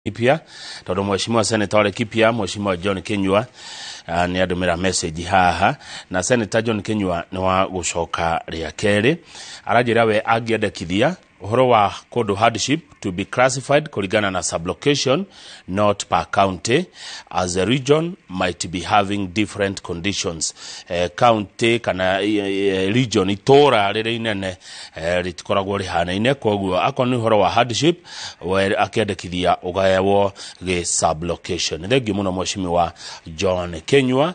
Laikipia tondu mheshimiwa senator wa Laikipia, Mheshimiwa John Kinyua, nĩ andũmĩra message haha, na Senator John Kinyua nĩ wa gũcoka rĩa kerĩ. Aranjĩra we angĩendekithia ũhoro wa kũndũ hardship to be classified kũringana na sublocation, not per county, as a region might be having different conditions. County kana region, itũra rĩrĩ inene, rĩtikoragwo rĩhanaine. Koguo akorwo nĩ ũhoro wa hardship, we akĩendekithia ũgaewo gĩ sublocation. Thengiũ mũno, Mheshimiwa John Kinyua.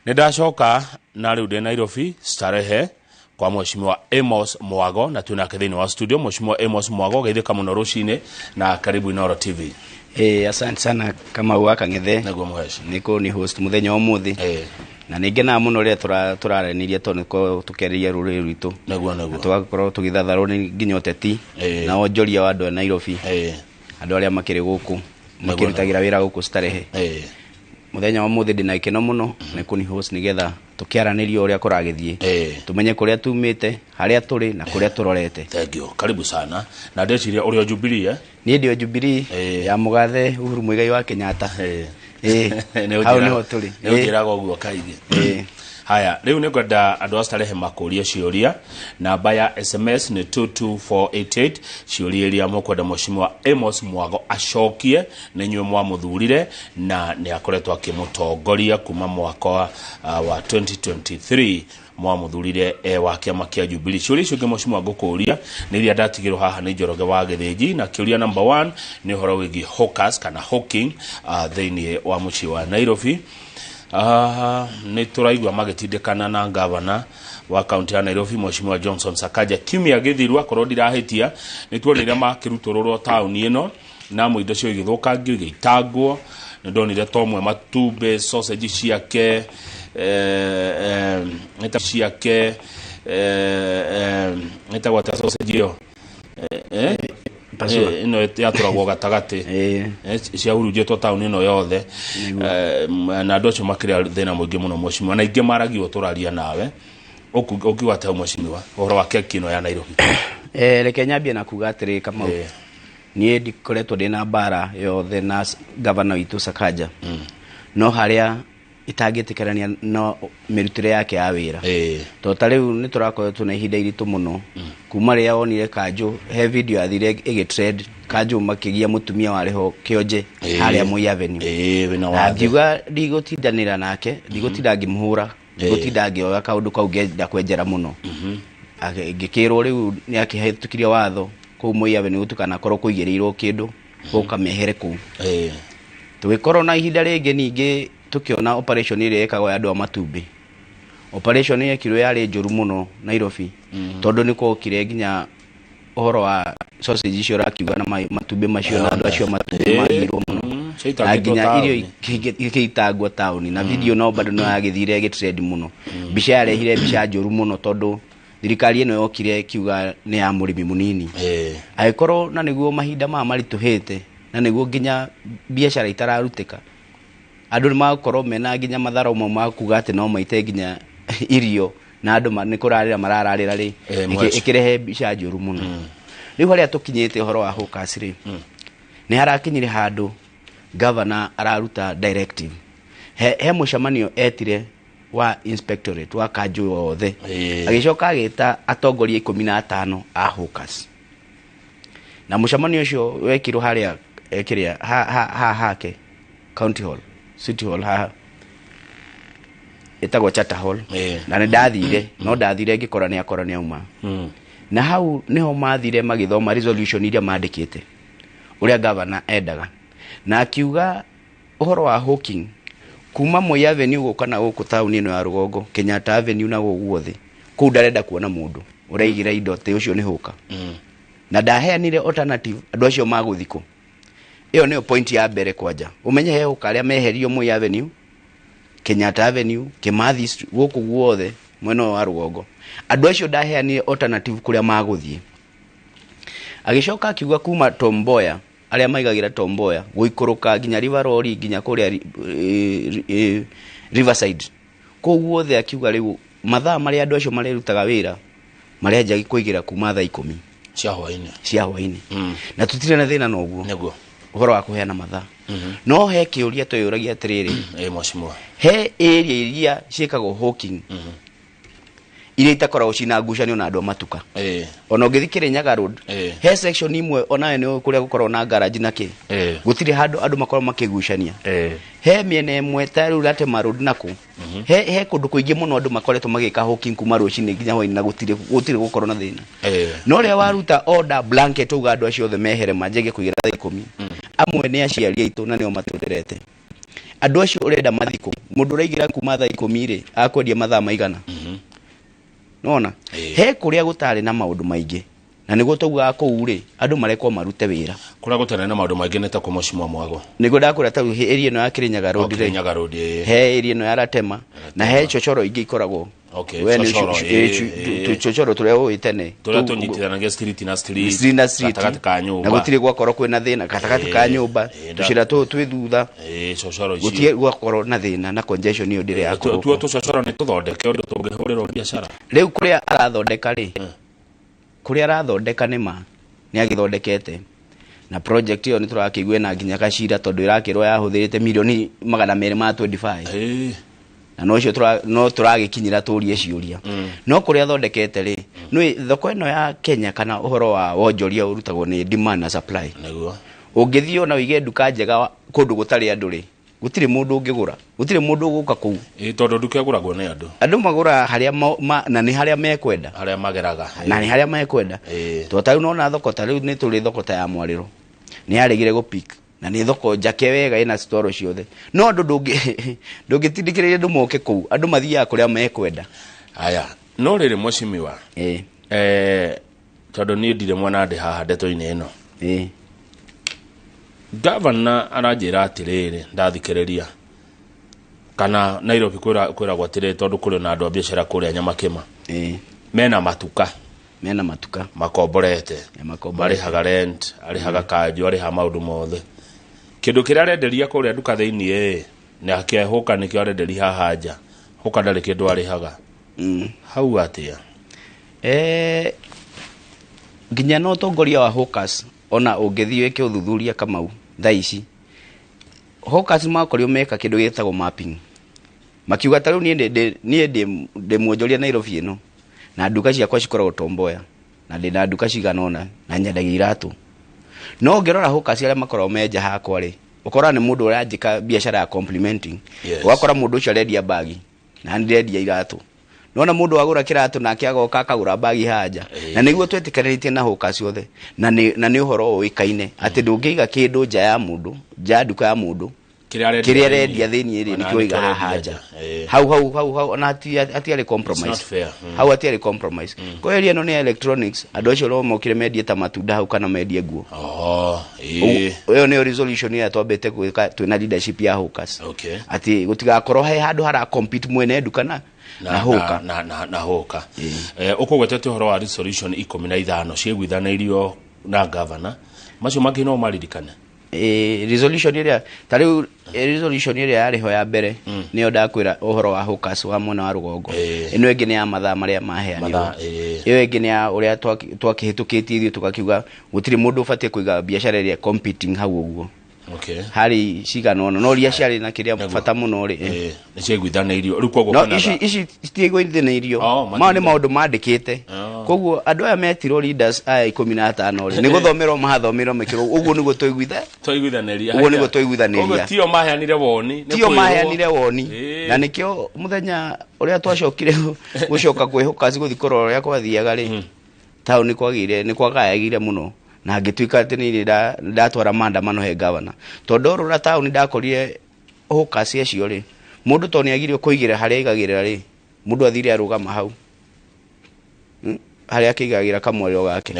Nĩ ndacoka na rĩu ndĩ Nairobi Starehe kwa Mheshimiwa Amos Mwago, na twĩ nake thĩinĩ wa studio. Mheshimiwa Amos Mwago, geithĩka mũno rũcinĩ na karibu Inooro TV. Asante sana, Kamau wa Kang'ethe. Nĩguo, mũheci. Nĩ kũ host mũthenya wa ũmũthĩ na nĩ ngenaga mũno rĩrĩa tũraranĩria tondũ nĩko tũkĩarĩria rũrĩrĩ rwitũ na tũgakorwo tũgĩthatharwo nĩ nginya ũteti na wonjoria wa andũ a Nairobi, andũ arĩa makĩrĩ gũkũ makĩrutagĩra wĩra gũkũ Starehe. Mũthenya wa ũmũthĩ ndĩna gĩkeno mũno nĩ kũni host nĩgetha tũkĩaranĩria ũrĩa kũragĩthiĩ, tũmenye kũrĩa tumĩte, harĩa tũrĩ na kũrĩa tũrorete. Thank you, karibu sana. Na ndeciria ũrĩ o Jubilee, eh? Niĩ ndĩ o Jubilee ya mũgathe Uhuru Muigai wa Kenyatta. Nĩ hau nĩho tũrĩ. Nĩ ũnjĩraga ũguo kaingĩ. Haya, rĩu nĩ ngwenda andũ a Starehe makũrie ciũria. Namba ya SMS nĩ 22488. Ciũria iria mũkwenda Mheshimiwa Amos Mwago acokie, nĩ inyuĩ mwamũthurire na nĩ akoretwo akĩmũtongoria kuma mwaka wa 2023 mwamũthurire e wa kĩama kĩa Jubilee. Ciũria icio ingĩ, Mheshimiwa, ngũkũria nĩ iria ndatigĩrwo haha nĩ Njoroge wa Gĩthĩnji, na kĩũria number one nĩ ũhoro wĩgiĩ hawkers kana hawking thĩinĩ wa mũciĩ wa Nairobi. Nĩ tũraigua magĩtindĩkana na gavana wa kaunti ya Nairobi, Mheshimiwa Johnson Sakaja. Kiumia gĩthiru, akorwo ndirahĩtia, nĩ tuonire makĩrutũrũrwo taũni ĩno na amwe indo cio igĩthũkangio, igĩitangwo. Nĩ ndonire tomwe matumbĩ, sausage ciake, ciake, ĩtagwo atĩa sausage ĩyo? Pasua. Ĩno yatũragwo gatagatĩ. Ciahurunjĩtwo taũni ĩno yothe. Na andũ acio makĩrĩa thĩna mũingĩ mũno, mheshimiwa, na ingĩ maragio tũraria nawe. Ũkiuga atĩa, mheshimiwa, ũhoro wa keki ĩno ya Nairobi? Reke nyambie na kuga atĩrĩ, Kamau, niĩ ndikoretwo ndĩna mbara yothe na gavana witũ Sakaja, no harĩa itangĩtĩkĩrania no mĩrutĩre yake ya wĩra, tondũ ta rĩu nĩ tũrakoretwo na ihinda iritũ mũno kuma rĩrĩa wonire kanjũ he video yathire ĩgĩtrend, kanjũ makĩgia mũtumia warĩ ho kĩonje harĩa Moi Avenue. Wĩna Na wathe. ngiuga ndigũtindanĩra nake, ndigũtinda ngĩmũhũra, ndigũtinda ngĩoya kaũndũ kau ngenda kwenjera mũno. Ngĩkĩrwo rĩu nĩ akĩhĩtũkirie watho kũu Moi Avenue gũtikanakorwo kũigĩrĩirwo kĩndũ gũkamehere kũu. Tũgĩkorwo na ihinda rĩngĩ ningĩ tũkĩona operation ĩrĩa ĩkagwo ya andũ a matumbĩ. Operation yekirwo yarĩ njũru mũno Nairobi, tondũ nĩ kwokire nginya ũhoro wa sausage icio ũrakiuga na matumbĩ macio, na andũ acio a matumbĩ magirwo mũno na ciaitangĩtwo nginya irio taũni. Ikĩitangwo taũni, na video no bado no yagĩthire ĩgĩtrend mũno. Mbica yarehire mbica njũru mũno tondũ thirikari ĩno yokire ĩkiuga nĩ ya mũrĩmi mũnini, angĩkorwo na nĩguo mahinda maya maritũhĩte na nĩguo nginya biacara itararutĩka, andũ nĩ magũkorwo mena nginya matharo mau ma kuga atĩ no maite nginya irio na andũ nĩ kũrarĩra marararĩra rĩ. Mwesh. Ĩkĩrehe mbica njũru mũno. Rĩu harĩa tũkinyĩte ũhoro wa hawkers rĩ, nĩ harakinyire handũ gavana araruta directive. He mũcemanio etire wa inspectorate wa kanjũ yothe, agĩcoka agĩta atongoria 15 a hawkers, na mũcemanio ũcio wekirwo harĩa kĩrĩa ha hake county hall, city hall haha ĩtagwo Charter Hall. Na nĩ ndathire, no ndathire ngĩkora nĩ akora nĩ auma. Na hau niho mathire magĩthoma resolution iria mandĩkĩte ũrĩa gavana endaga, na akiuga ũhoro wa hawking kuma Moi Avenue gũka na gũkũ taũni ĩno ya rũgongo, Kenyatta Avenue na gũkũ guothe kũu, ndarenda kuona mũndũ ũraigĩra indo atĩ ũcio nĩ hũka. Na ndaheanire alternative andũ acio magũthikũ. Ĩyo nĩyo point ya mbere. Kwanja ũmenye he hũka arĩa meherio Moi Avenue, Kenyatta Avenue, Kimathi Street, gũkũ guothe mwena ũyũ wa rũgongo, andũ acio ndaheanire alternative kũrĩa magũthiĩ. Agĩcoka akiuga kuma Tom Mboya, arĩa maigagĩra Tom Mboya, gũikũrũka nginya River Road, nginya kũrĩa Riverside, kũu guothe, akiuga rĩu mathaa marĩa andũ acio marĩrutaga wĩra marĩanjagia kũigĩra kuma thaa 10 cia hwainĩ cia hwainĩ. Na tũtirĩ na thĩna na ũguo. Nĩguo. Ũhoro wa kũheana mathaa, no he kĩũria twĩyũragia atĩrĩrĩ, Mheshimiwa, he area iria ciĩkagwo hawking iria itakoragwo cina ngucanio na andũ a matuka. Ona ũngĩthiĩ Kirinyaga Road, he section imwe onawe nĩ kũrĩa gũkoragwo na garage na kĩ, gũtirĩ handũ andũ makoragwo makĩgucania. He mĩena ĩmwe ta rĩu Latema Road nakũ, he kũndũ kũingĩ mũno andũ makoretwo magĩka hawking kuma rũcinĩ nginya hwainĩ na gũtirĩ gũkorwo na thĩna. No rĩrĩa waruta order blanket uga andũ acio othe mehere manjage kũigĩra thaa 10, amwe nĩ aciari aitũ na nĩo matũrerete. Andũ acio ũrenda mathikũ, mũndũ ũraigĩra kuma thaa 10 rĩ, akwendia mathaa maigana? Nona he kũrĩa gũtarĩ na maũndũ maingĩ, na nĩguo taugaga kũu rĩ, andũ marekwo marute wĩra. Kũrĩa gũtarĩ na maũndũ maingĩ nĩ ta kũ, Mheshimiwa Mwago? Nĩguo ndakwĩra, ta rĩu area ĩno ya Kirinyaga Road rĩ, Kirinyaga Road, he area ĩno ya Ratema na he chochoro ingĩ ikoragwo. We nĩ Chochoro, tũchochoro tũrĩa ũĩ tene. Tũrĩa tũnyitithanagia street na street, Street na street. Gatagatĩ ka nyũmba. Na gũtirĩ gwakorwo kwĩna thĩna gatagatĩ ka nyũmba, tũcĩra tũũ twĩ thutha. Chochoro icio. Gũtirĩ gwakorwo na thĩna na congestion ĩyo ndĩrĩ yakorwo. Tuo tũcocoro nĩ tũthondeke ũndũ tũngĩhũrĩrwo biacara. Rĩu kũrĩa arathondeka rĩ, kũrĩa arathondeka nĩ ma nĩ agĩthondekete, na project ĩyo nĩ tũrakĩigua ĩna nginya gacira tondũ ĩrakĩrwo yahũthĩrĩte mirioni 225. Na no ũcio no tũragĩkinyĩra tũrie ciũria. No kũrĩa athondekete rĩ, nĩ thoko ĩno ya Kenya kana ũhoro wa wonjoria ũrutagwo nĩ demand na supply. Ũngĩthiĩ ona ũige nduka njega kũndũ gũtarĩ andũ rĩ, gũtirĩ mũndũ ũngĩgũra, gũtirĩ mũndũ ũgũka kũu. Tondũ nduka ĩgũragwo nĩ andũ. Andũ magũraga harĩa na nĩ harĩa mekwenda. Harĩa mageraga. Na nĩ harĩa mekwenda. Tondũ ta rĩu nona thoko ta rĩu nĩ tũrĩ thoko ta ya Mwarĩro, nĩ yaregire gũ-pick na nĩ thoko njake wega ĩna storo ciothe, no andũ ndũngĩtindĩkĩrĩria andũ moke kũu, andũ mathiaga kũrĩa mekwenda. Aya, no rĩrĩ mheshimiwa, tondũ niĩ ndirĩ mwana ndĩ haha ndeto-inĩ ĩno. Gavana aranjĩra atĩrĩrĩ, ndathikĩrĩria kana Nairobi kwĩragwo atĩrĩrĩ, tondũ kũrĩ na andũ a biacara kũrĩa Nyamakĩma, mena matuka. Mena matuka. Makomborete. Ya, makomborete. Marĩhaga rent, arĩhaga kanjũ, arĩhaga maũndũ mothe. Kĩndũ kĩrĩa arenderia kũrĩa nduka thĩinĩ ĩ na akĩhũka nĩkĩo arenderia haha nja, hũka ndarĩ kĩndũ arĩhaga. Hau atĩa? Nginya na ũtongoria wa hawkers, ona ũngĩthiĩ wĩke ũthuthuria Kamau thaa ici, hawkers makorirwo meka kĩndũ gĩtagwo mapping, makiuga ta rĩu niĩ ndĩ mwonjoria Nairobi ĩno, na nduka ciakwa cikoragwo Tom Mboya, na ndĩ na nduka cigana ũna na nyendagia iratũ. No ũngĩrora hawkers arĩa makoragwo me nja hakwa rĩ, ũkoraga nĩ mũndũ ũranjĩka biacara ya complimenting. Ũgakora mũndũ ũcio arendia bagi na ndĩrendia iratũ, nona mũndũ agũra kĩratũ nake agoka akagũra bagi haha nja. Na nĩguo twetĩkanĩrĩtie na hawkers othe, na nĩ ũhoro ũĩkaine atĩ ndũngĩiga kĩndũ nja ya mũndũ, nja ya nduka ya mũndũ, Kĩrĩa arendia kĩrĩa thĩinĩ. arendia thĩinĩ rĩ, Ona nĩkĩo oiga nĩkĩo haha arendia nja. nja. Hau hau hau hau ona hatiarĩ compromise. It's not fair. Hau hatiarĩ compromise. Kwa area ĩno nĩ ya electronics, andũ acio no mokire mendie ta matunda hau kana mendie nguo. Oh. ĩĩ. Ĩyo nĩyo resolution ĩrĩa twambĩte gwĩka twĩna leadership ya hawkers, atĩ gũtigakorwo he handũ hara compete mwene nduka na hawker. Na hawker. Ũkũgwetete ũhoro wa resolution 15 ciĩguithanĩirio na governor, macio mangĩ no maririkane? Resolution ĩrĩa ta rĩu, resolution ĩrĩa yarĩ ho ya mbere nĩyo ndakwĩra ũhoro wa hawkers wa mwena wa rũgongo. Ĩno ĩngĩ nĩ ya mathaa marĩa maheanirwo. Mathaa. Ĩyo ĩngĩ nĩ ya ũrĩa twakĩhĩtũkĩtie ithuĩ tũgakiuga gũtirĩ mũndũ ũbatiĩ kũiga biacara ĩrĩa competing hau ũguo. Harĩ cigana ũna, no iria ciarĩ na kĩrĩa bata mũno rĩ, Nĩ ciĩguithanĩirio rĩu koguo no kwĩna ici citiĩguithanĩirio. Oh, Mao nĩ maũndũ mandĩkĩte. Koguo andũ aya metirwo leaders aya 15 rĩ, nĩ gũthomerwo mathomerwo mekĩrwo ũguo nĩguo twaiguitha Twaiguithanĩria. Ũguo nĩguo twaiguithanĩria. Koguo tio maheanire woni, nĩ Tio kwĩrwo. maheanire woni. Na nĩkĩo mũthenya ũrĩa twacokire gũcoka kwĩhoka gũthiĩ kũrora ũrĩa kwathiaga rĩ, taũni kwagĩire nĩ kwagayagire mũno, na ngĩtuĩka atĩ nĩ ndatwara maandamano he gavana, tondũ ndorora taũni ndakorire hawkers acio rĩ, mũndũ to nĩ agirio kũigĩra harĩa aigagĩrĩra rĩ, mũndũ athire arũgama hau, Harĩa akĩigagĩra kamwarĩro gake.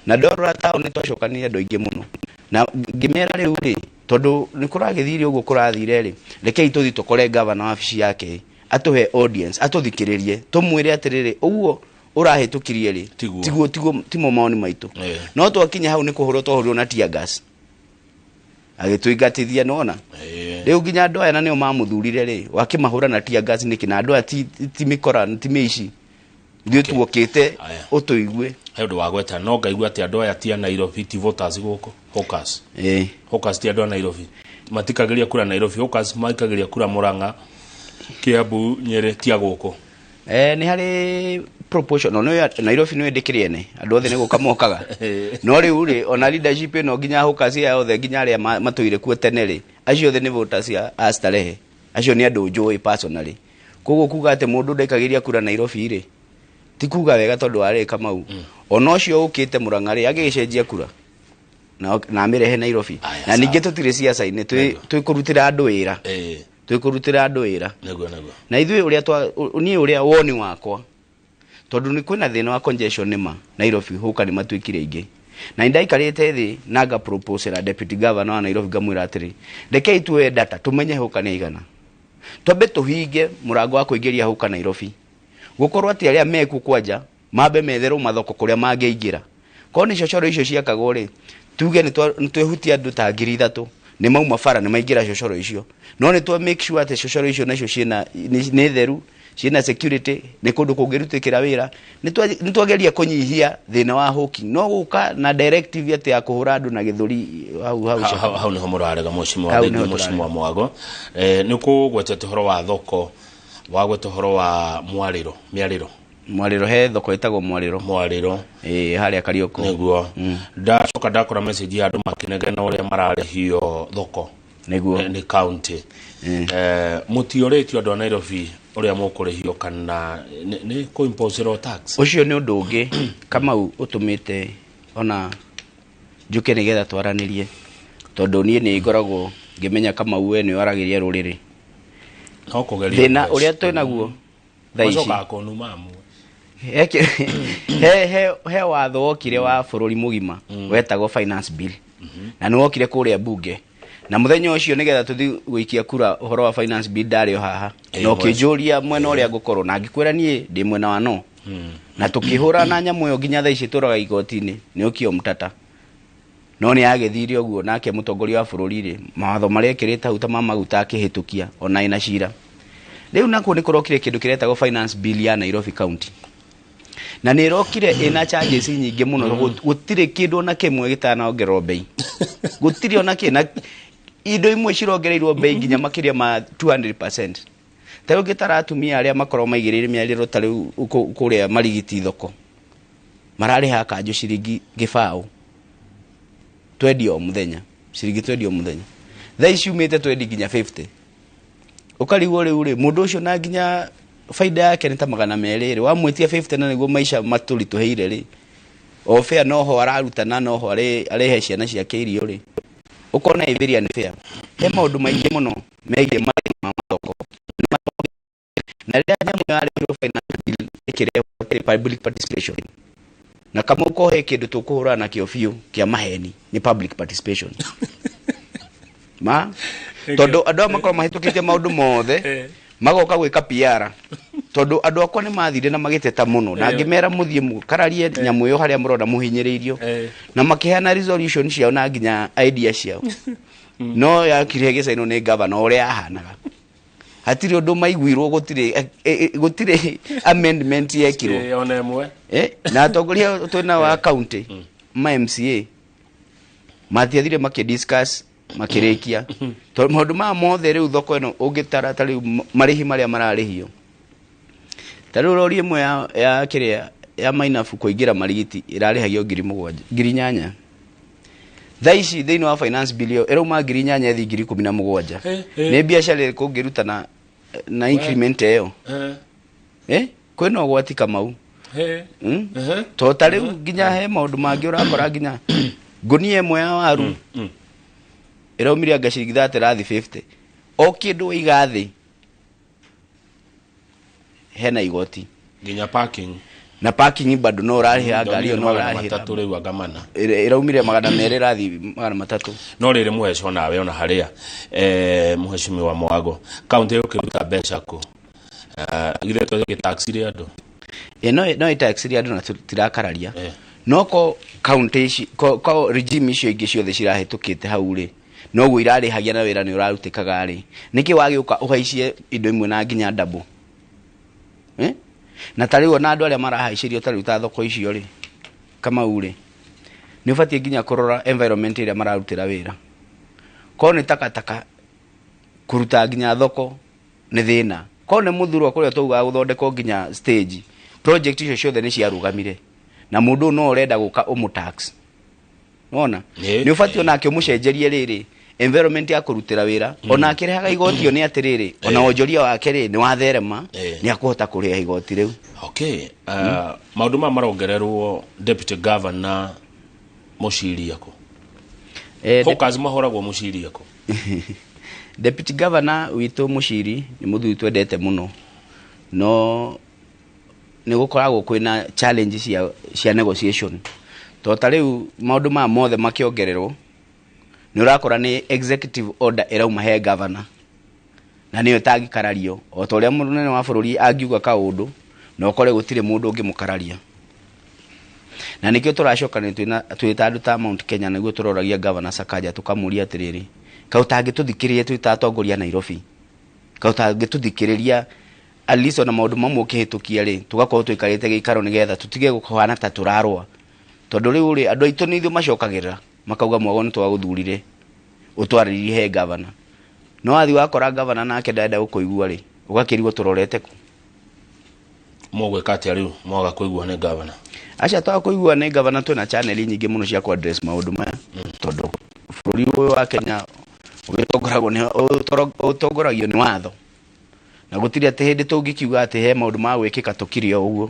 Na ndorora taũni twacokanire andũ aingĩ mũno, na ngĩmera rĩu rĩ, tondũ nĩ kũragĩthire ũguo kũrathire rĩ, rekei tũthiĩ tũkore gavana wabici yake, atũhe audience, atũthikĩrĩrie, tũmwĩre atĩrĩrĩ, ũguo ũrahĩtũkirie rĩ, Tiguo. tiguo timo maoni maitũ. No twakinya hau nĩ kũhũrwo twahũrirwo na tear gas, agĩtũingatithia nona. Rĩu nginya andũ aya na nĩo mamũthurire rĩ, wakĩmahũra na tear gas nĩkĩ? Na andũ aya ti mĩkora, ti mĩici. Ithuĩ tuokĩte Aya. ũtũigue. He ũndũ wa gweta no ngaigua atĩ andũ aya ti a Nairobi, ti voters gũkũ, hawkers. Hawkers ti andũ a Nairobi, matikagĩria kura Nairobi. Hawkers maikagĩria kura Murang'a, Kiambu, Nyeri, ti a gũkũ. Nĩ harĩ proportion no nĩ Nairobi nĩ ndĩkĩrĩ ene andũ othe nĩ gũka mokaga, no rĩu rĩ ona leadership ĩno nginya hawkers aya othe, nginya arĩa matũire kuo tene rĩ, acio othe nĩ voters a Starehe. Acio nĩ andũ njũĩ personally. Koguo kuga atĩ mũndũ ndaikagĩria kura Nairobi rĩ, ti kuga wega, tondũ warĩ Kamau ona ũcio ũkĩte Murang'a rĩ, agĩgĩcenjia kura na amĩrehe Nairobi. Aya, Na ningĩ sawa. Tũtirĩ ciaca-inĩ, twĩ kũrutĩra andũ wĩra. Twĩ kũrutĩra andũ wĩra. Nĩguo. Na ithuĩ ũrĩa twa niĩ ũrĩa woni wakwa, tondũ nĩ kwĩna thĩna wa congestion, nĩma Nairobi hũka nĩ matuĩkire aingĩ, na nĩ ndaikarĩte thĩ na nga proposera deputy governor wa Nairobi, ngamwĩra atĩrĩ, rekei tuoe data tũmenye hũka nĩ aigana, twambe tũhinge mũrango wa kũingĩria hũka Nairobi, gũkorwo atĩ arĩa mekuo kwanja mambe metherwo mathoko kũrĩa mangĩingĩra. Korwo nĩ cocoro icio ciakagwo rĩ, tuge nĩ twehutia andũ ta 3,000 nĩ mauma bara, nĩ maingĩra cocoro icio, no nĩ twa make sure atĩ cocoro icio nacio ciĩna nĩ theru, ciĩna security, nĩ kũndũ kũngĩrutĩkĩra wĩra. Nĩ twageria kũnyihia thĩna wa hawking, no gũka na directive atĩ ya kũhũra andũ na gĩthũri hau hau. Hau nĩho mũrarega, mheshimiwa. Hau Thengiũ, nĩho. Mheshimiwa Mwago, nĩ ũkũgwetete ũhoro wa thoko, wagweta ũhoro wa mwarĩro, mĩarĩro. Mwarĩro, he thoko ĩtagwo Mwarĩro. Mwarĩro. Ĩĩ, harĩa Karioko. Nĩguo ndacoka ndakora message ya andũ makĩnegena ũrĩa mararĩhio thoko. Nĩ county. Mũtiorĩtio andũ a Nairobi ũrĩa mũkũrĩhio kana nĩ kũ-imposerwo tax? Ũcio nĩ ũndũ ũngĩ, Kamau, ũtũmĩte ona njũke nĩgetha twaranĩrie, tondũ niĩ nĩ ngoragwo ngĩmenya, Kamau, we nĩ waragĩria rũrĩrĩ. No kũgeria. Thĩna ũrĩa twĩ naguo thaa ici, macokaga kũnuma amwe. He watho wokire wa bũrũri mũgima wetagwo finance bill, na nĩ wokire kũrĩa bunge, na mũthenya ũcio nĩgetha tũthiĩ gũikia kura ũhoro wa finance bill, ndarĩ o haha na ũkĩnjũria mwena ũrĩa ngũkorwo, na ngĩkwĩra niĩ ndĩ mwena wa no, na tũkĩhũra na nyamũ ĩyo nginya thaa ici tũraga igoti-inĩ nĩ ũkio mtata, no nĩ yagĩthire ũguo. Nake mũtongoria wa bũrũri rĩ, mawatho marĩa ekĩrĩte hau ta ma maguta akĩhĩtũkia ona ĩna cira. Rĩu nakuo nĩ kũrokire kĩndũ kĩretagwo finance bill ya Nairobi County, na nĩ ĩrokire ĩna charges nyingĩ mũno. Gũtirĩ kĩndũ ona kĩmwe gĩtanongererwo bei, gũtirĩ ona kĩ, na indo imwe cirongereirwo bei nginya makĩria ma 200%. Ta rĩu ngĩtara atumia arĩa makoragwo maigĩrĩire mĩarĩro ta rĩu kũrĩa Marigiti thoko, mararĩha kanjũ ciringi 20 twendio o mũthenya, ciringi twendio o mũthenya. Thaa ici umĩte twendi nginya 50, ũkarigwo rĩu rĩ, mũndũ ũcio na nginya baida yake nĩ ta 200 rĩ, wamwĩtia 50, na nĩguo maica matũritũhĩire rĩ, o fair noho araruta na noho arĩhe ciana ciake irio rĩ, ũkona ĩ very unfair. He maũndũ maingĩ mũno megiĩ marĩhi ma mathoko, na rĩrĩa nyamũ yarehirwo finance bill ĩkĩrehwo ĩrĩ public participation, na kama ũkohe kĩndũ tũkũhũrana nakĩo biũ kĩa maheni nĩ public participation ma, tondũ andũ aya makorwo mahĩtũkĩtie maũndũ mothe magoka gwĩka PR, tondũ andũ akwa nĩ mathire na magĩteta mũno na ngĩmera mũthiĩ mũkararie nyamũ ĩyo harĩa mũrona mũhinyĩrĩirio, na makĩheana resolution ciao na nginya idea ciao, no yakire gĩcainwo nĩ gavana ũrĩa yahanaga, hatirĩ ũndũ maiguirwo, gũtirĩ amendment yekirwo. Ona ĩmwe. Na atongoria twĩna wa county ma MCA matiathire makĩdiscuss makĩrĩkia, tondũ maũndũ maya mothe rĩu thoko ĩno ũngĩtara ta rĩu marĩhi marĩa mararĩhio, ta rĩu rori ĩmwe ya kĩrĩa ya mainabu kũingĩra Marigiti ĩrarĩhagio 7,000, 8,000. Thaa ici thĩinĩ wa finance bill ĩyo ĩrauma 8,000 ĩthiĩ 17,000. Nĩ biacara ĩrĩkũ ũngĩruta na increment ĩyo? Kwĩna ũgwati, Kamau. To ta rĩu nginya he maũndũ mangĩ ũrakora nginya ngũnia ĩmwe ya waru ĩraumire anga ciringi 30 rathi 50. O kĩndũ waiga thĩ hena igoti. Nginya parking. Na parking bado no ũrarĩhĩra ngari ĩyo, no magana ũrarĩhĩra. 300 rĩu anga mana. Ĩraumire 200 ĩrathiĩ 300. No rĩrĩ, mũhecwo nawe ona harĩa mũhecimiwa Mwago, kaunti ĩgũkĩruta mbeca kũ? Githĩ twagĩtaxire andũ? Ĩ no ĩtaxire andũ na tũtirakararia. No ko county ici ko regime icio ingĩ ciothe cirahĩtũkĩte hau rĩ, noguo irarĩhagia na wĩra nĩ ũrarutĩkaga rĩ, nĩkĩ wagĩũka ũhaicie indo imwe na nginya double? Na ta rĩu ona andũ arĩa marahaicĩrio ta rĩu ta thoko icio rĩ, Kamau rĩ, nĩ ũbatiĩ nginya kũrora environment ĩrĩa mararutĩra wĩra. Korwo nĩ takataka kũruta nginya thoko nĩ thĩna. Korwo nĩ mũthurwa kũrĩa twaugaga gũthondekwo nginya stage, project icio ciothe nĩ ciarũgamire na mũndũ ũyũ no ũrenda gũka ũmũ tax. Wona? Nĩ ũbatiĩ onake ũmũcenjerie rĩrĩ environment ya kũrutĩra wĩra, ona akĩrĩhaga igoti one atĩrĩrĩ, ona wonjoria wake rĩ nĩ watherema, nĩ akũhota kũrĩha igoti rĩu. Okay, maũndũ maya marongererwo deputy governor Mũciria kũ? Hawkers mahoragwo Mũciria kũ? Deputy governor witũ Mũciri nĩ mũthuri twendete mũno, no nĩ gũkoragwo kwĩna challenge cia negotiation, to ta rĩu maũndũ maya mothe makĩongererwo nĩ ũrakora nĩ executive order ĩrauma he governor, na nĩyo ĩtangĩkarario o ta ũrĩa mũnene wa bũrũri angiuga kaũndũ na ũkore gũtirĩ mũndũ ũngĩmũkararia. Na nĩkĩo tũracokania twĩ ta andũ ta Mount Kenya, nĩguo tũroragia governor Sakaja tũkamũria atĩrĩrĩ, kaũ tangĩtũthikĩrĩria twĩ ta atongoria a Nairobi, kaũ tangĩtũthikĩrĩria at least ona maũndũ mamwe ũkĩhĩtũkia rĩ, tũgakorwo tũikarĩte gĩikaro nĩgetha tũtige kũhana ta tũrarũa, tondũ rĩu rĩ andũ aitũ nĩ ithuĩ macokagĩrĩra makauga mwago nĩ twagũthurire ũtwarĩrie he governor, no wathiĩ wakora governor nake ndarenda gũkũigua rĩ, ũgakĩrigwo tũrorete kũ. Mũgwĩka atĩa rĩu mwaga kũigua nĩ governor? Aca, twaga kũigua nĩ governor, twĩna channel nyingĩ mũno cia kũ address maũndũ maya, tondũ bũrũri ũyũ wa Kenya ũgĩtongoragwo nĩ ũtongoragio nĩ watho, na gũtirĩ atĩ hĩndĩ tũngĩkiuga atĩ he maũndũ ma gwĩkĩka tũkire o ũguo.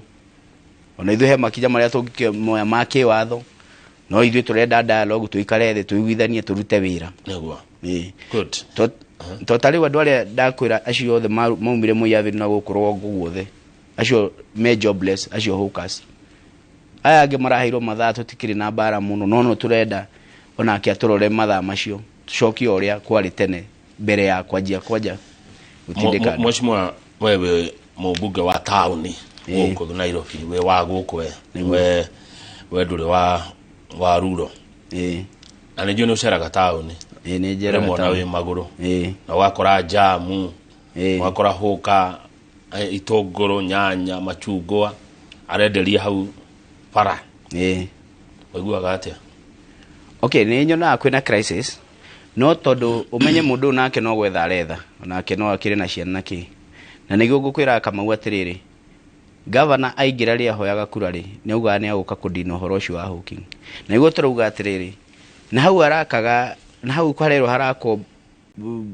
Ona ithuĩ he makinya marĩa tũngĩmoya ma kĩwatho, no ithuĩ tũrenda dialogue, tũikare thĩ tũiguithanie tũrute wĩra. Nĩguo. Ĩĩ. Good. To ta rĩu andũ arĩa ndakwĩra acio othe maumire Moi Avenue na gũkũ rũgongo guothe, acio me jobless, acio hawkers, aya angĩ maraheirwo mathaa, tũtikĩrĩ na mbara mũno, no no tũrenda onake atũrore mathaa macio tũcokie o ũrĩa kwarĩ tene mbere ya kwanjia kwanja gũtindĩka andũ. Mheshimiwa, we wĩ mũmbunge wa taũni gũkũ Nairobi, wĩ wa gũkũ we? Nĩguo. We ndũrĩ wa ruro? Ĩĩ. Na nĩ njũĩ nĩ ũceraga taũni. Ĩĩ, nĩ njeraga rĩmwe ona taũni. wĩ magũrũ Ĩĩ. na ũgakora jamu, Ĩĩ. ũgakora hũka, itũngũrũ, nyanya, machungwa arenderia hau bara. Ĩĩ. Ũiguaga atĩa? Okay, nĩ nyonaga kwĩna crisis, no tondũ ũmenye mũndũ ũyũ nake no gwetha aretha, onake no akĩrĩ na ciana na kĩ, na nĩguo ngũkwĩraga Kamau atĩrĩrĩ, gavana aingĩra rĩ ahoyaga kura rĩ, nĩ augaga nĩ agũka kũdina ũhoro ũcio wa hawking, na nĩguo tũrauga atĩrĩrĩ, na hau arakaga na hau harerwo harakwo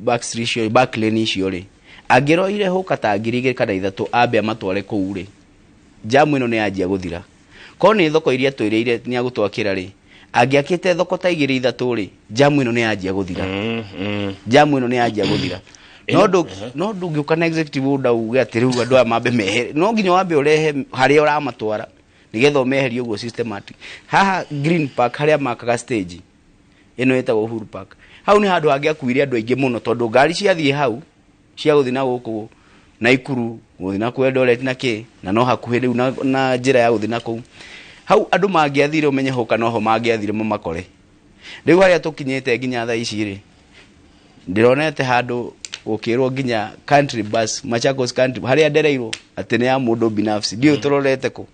back street icio, back lane icio rĩ, angĩroire hũka ta 2000 kana 3000 ambe amatware kũu rĩ, jamu ĩno nĩ yanjia gũthira. Korwo nĩ thoko iria twĩrĩire nĩ agũtwakĩra rĩ, angĩakĩte thoko ta igĩrĩ ithatũ rĩ, jamu ĩno nĩ yanjia gũthira. Jamu ĩno nĩ yanjia gũthira. No ndũngĩũka na executive order uge atĩ rĩu andũ aya mambe mehere, no nginya wambe ũrehe harĩa ũramatwara nĩgetha ũmeherie ũguo systematic. Haha Green Park harĩa makaga stage ĩno ĩtagwo Uhuru Park, hau nĩ handũ hangĩakuire andũ aingĩ mũno, tondũ ngari ciathiĩ hau cia gũthiĩ na gũkũ Naikuru, gũthiĩ na kũ Eldoret na kĩ, na no hakuhĩ rĩu na njĩra ya gũthiĩ na kũu, hau andũ mangĩathire ũmenye hũka noho mangĩathire mamakore. Rĩu harĩa tũkinyĩte nginya thaa ici rĩ, ndĩronete handũ gũkĩrwo nginya country bus, Machakos country, harĩa ndereirwo atĩ nĩ ya mũndũ binafsi, ndiũĩ tũrorete kũ.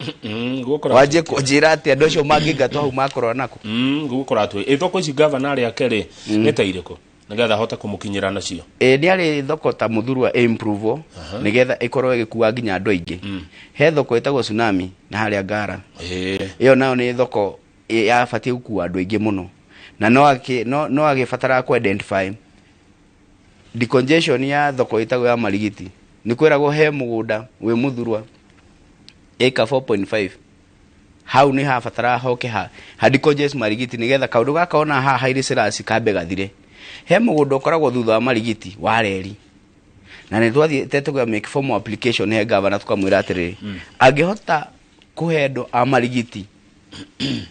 Gũkora Wanjie kũnjĩra atĩ andũ acio mangĩingatwo hau makorwo nako. Gũkora twĩ ĩ thoko ici gavana rĩake rĩ nĩ ta irĩkũ nĩgetha ahote kũmũkinyĩra nacio? Ĩ nĩ arĩ thoko ta Muthurwa ĩ improve nĩgetha ĩkorwo ĩgĩkua nginya andũ aingĩ. He thoko ĩtagwo Tsunami na harĩa Ngara, ĩyo nayo nĩ thoko yabatiĩ gũkua andũ aingĩ mũno, na no agĩbataraga kũ identify decongestion ya thoko ĩtagwo ya Marigiti. Nĩ kwĩragwo he mũgũnda wĩ Muthurwa ĩka 4.5, hau nĩ habataraga hoke ha decongest Marigiti nĩgetha kaũndũ gaka ona haha Haile Selassie kambe gathire. He mũgũnda ũkoragwo thutha wa Marigiti wa reri, na nĩ twathiĩte tũka make formal application he gavana, tũkamwĩra atĩrĩrĩ, angĩhota kũhe andũ a Marigiti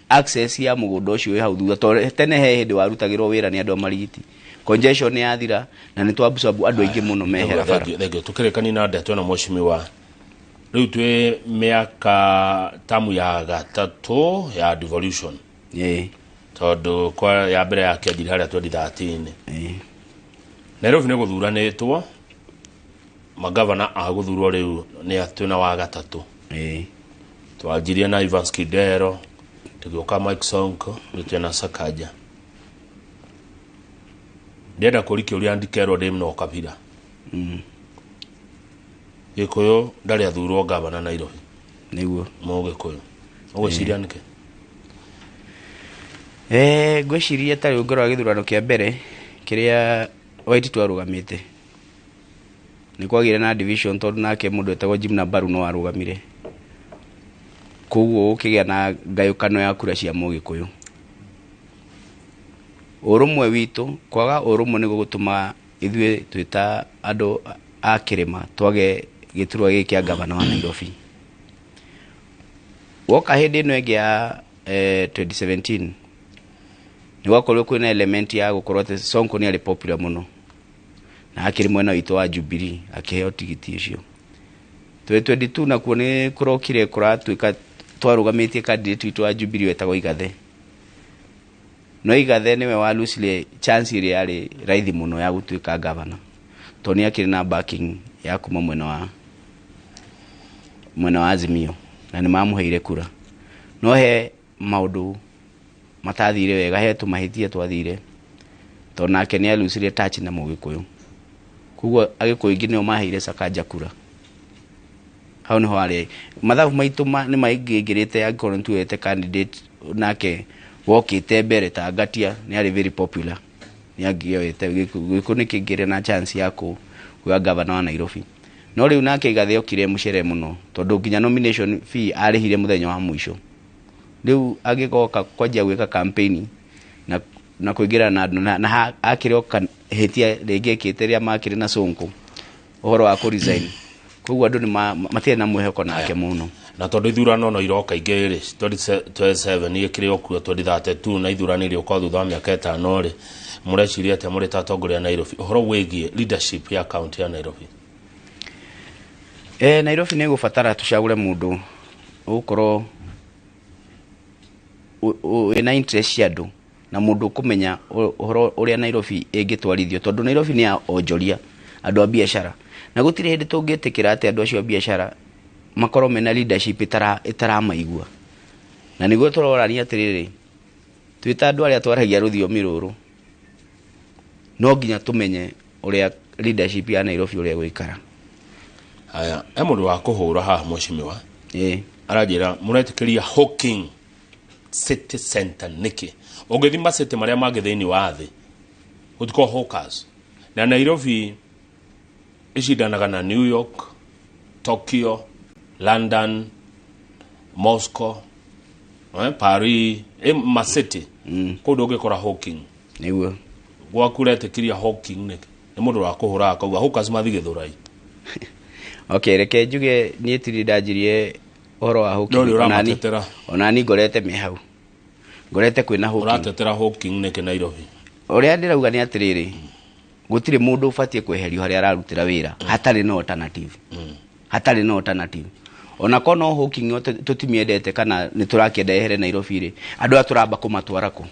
access ya mũgũnda ũcio wĩ hau thutha, tondũ tene he hĩndĩ warutagĩrwo wĩra nĩ andũ a Marigiti, congestion nĩ yathira na nĩ twabsorb andũ aingĩ mũno mehera bara. Thank you, thank you. Tukĩrĩkania na ndeto ĩno, mheshimiwa, rĩu twĩ mĩaka tamu ya gatatũ ya devolution, tondũ kwa ya mbere yakĩanjirie harĩa 2013. Nairobi nĩ gũthuranĩtwo magavana a gũthurwo, rĩu nĩ twĩna wa gatatũ. Ĩĩ. Twanjirie na Evans Kidero, tũgĩũka Mike Sonko, rĩu twĩna Sakaja. Ndĩrenda kũũria kĩũria ndikerwo ndĩ na ũkabira. Gĩkũyũ ndarĩ athurwo gavana Nairobi. Nĩguo. Mũgĩkũyũ ũgwĩciria nĩkĩ? Ngwĩciria ta rĩu ngorora gĩthurano kĩa mbere kĩrĩa Waititu arũgamĩte, nĩ kwagĩire na division tondũ nake mũndũ etagwo Jim Nabaru no arũgamire, koguo gũkĩgĩa na ngayũkano ya kura cia Mũgĩkũyũ. Ũrũmwe witũ, kwaga ũrũmwe nĩguo gũtũmaga ithuĩ twĩ ta andũ a kĩrĩma twage gĩturwa gĩkĩ kĩa gavana wa Nairobi. Woka hĩndĩ ĩno ĩngĩ ya 2017, nĩ gwakorirwo kwĩna element ya gũkorwo atĩ Sonko nĩ arĩ popular mũno na akĩrĩ mwena witũ wa Jubilee, akĩheo tigiti ũcio. 2022 nakuo nĩ kũrokire kũratuĩka twarũgamĩtie candidate witũ wa Jubilee wetagwo Igathe, no Igathe nĩwe wa losire chance ĩrĩa yarĩ raithi mũno ya gũtuĩka gavana tondũ nĩ akĩrĩ na backing ya kuma mwena wa Azimio na nĩ mamũheire kura. No he maũndũ matathire wega, he tũmahĩtia twathire tondũ nake nĩ alucire touch na Mũgĩkũyũ, koguo Agĩkũyũ aingĩ nĩo maheire Sakaja kura. Hau niho harĩ mathabu maitũ nĩ maingĩingĩrĩte. Angĩkorwo nĩ tuoete candidate nake wokĩte mbere ta Ngatia, nĩ arĩ very popular, nĩ angĩoete Gĩkũyũ nĩ kĩngĩrĩ na chance ya kuoya gavana wa Nairobi. No rĩu nake Igathe okire mũcere mũno tondũ nginya nomination fee arĩhire mũthenya wa mũico. Rĩu angĩgoka kwanjia gwĩka campaign na kũingĩra na andũ na akĩrĩ o hĩtia rĩngĩ ekĩte rĩrĩa makĩrĩ na Sonko, ũhoro wa kũ resign, koguo andũ nĩ matirĩ na mwĩhoko nake mũno. Na tondũ ithurano no iroka ingĩ rĩ, 2027 ĩkĩrĩ o kuo, 2032, na ithurano irĩũka thutha wa mĩaka 5 rĩ, mũreciria atĩa mũrĩ ta atongoria a Nairobi ũhoro wĩgiĩ leadership ya county ya Nairobi? Nairobi nĩ ĩgũbatara tũcagũre mũndũ ũgũkorwo wĩna interest cia andũ na mũndũ ũkũmenya ũhoro ũrĩa Nairobi ĩngĩtwarithio, tondũ Nairobi nĩ ya onjoria, andũ a biacara, na gũtirĩ hĩndĩ tũngĩtĩkĩra atĩ andũ acio a biacara makorwo mena leadership ĩtaramaigua. Na nĩguo tũrorania atĩrĩrĩ, twĩ ta andũ arĩa twaragia rũthiomi rũrũ, no nginya tũmenye ũrĩa leadership ya Nairobi ũrĩa ĩgũikara. Haya, he mũndũ wa kũhũra haha, mheshimiwa. Ĩĩ. Aranjĩra mũretĩkĩria hawking city center nĩkĩ? Ũngĩthima city marĩa mangĩ thĩinĩ wa thĩ, gũtikorwo hawkers, na Nairobi icindanaga na New York, Tokyo, London, Moscow, Paris, macity kũu ndũngĩkora hawking. Nĩguo. Gwaku ũretĩkĩria hawking nĩkĩ? Nĩ mũndũ wa kũhũra akauga hawkers mathiĩ Gĩthũrai. Okay, reke njuge niĩ tiri ndanjirie ũhoro wa hawking. No rĩ Onani- ũramatetera. Onani ngorete me hau, ngorete kwĩna hawking. Ũratetera hawking nĩkĩ Nairobi? Ũrĩa ndĩrauga nĩ atĩrĩrĩ, gũtirĩ mũndũ ũbatiĩ kweherio harĩa ararutĩra wĩra hatarĩ na alternative, hatarĩ na alternative. Ona korwo no hawking ĩyo tũtimĩendete kana nĩ tũrakĩenda yehere Nairobi rĩ, andũ aya tũramba kũmatwara kũ?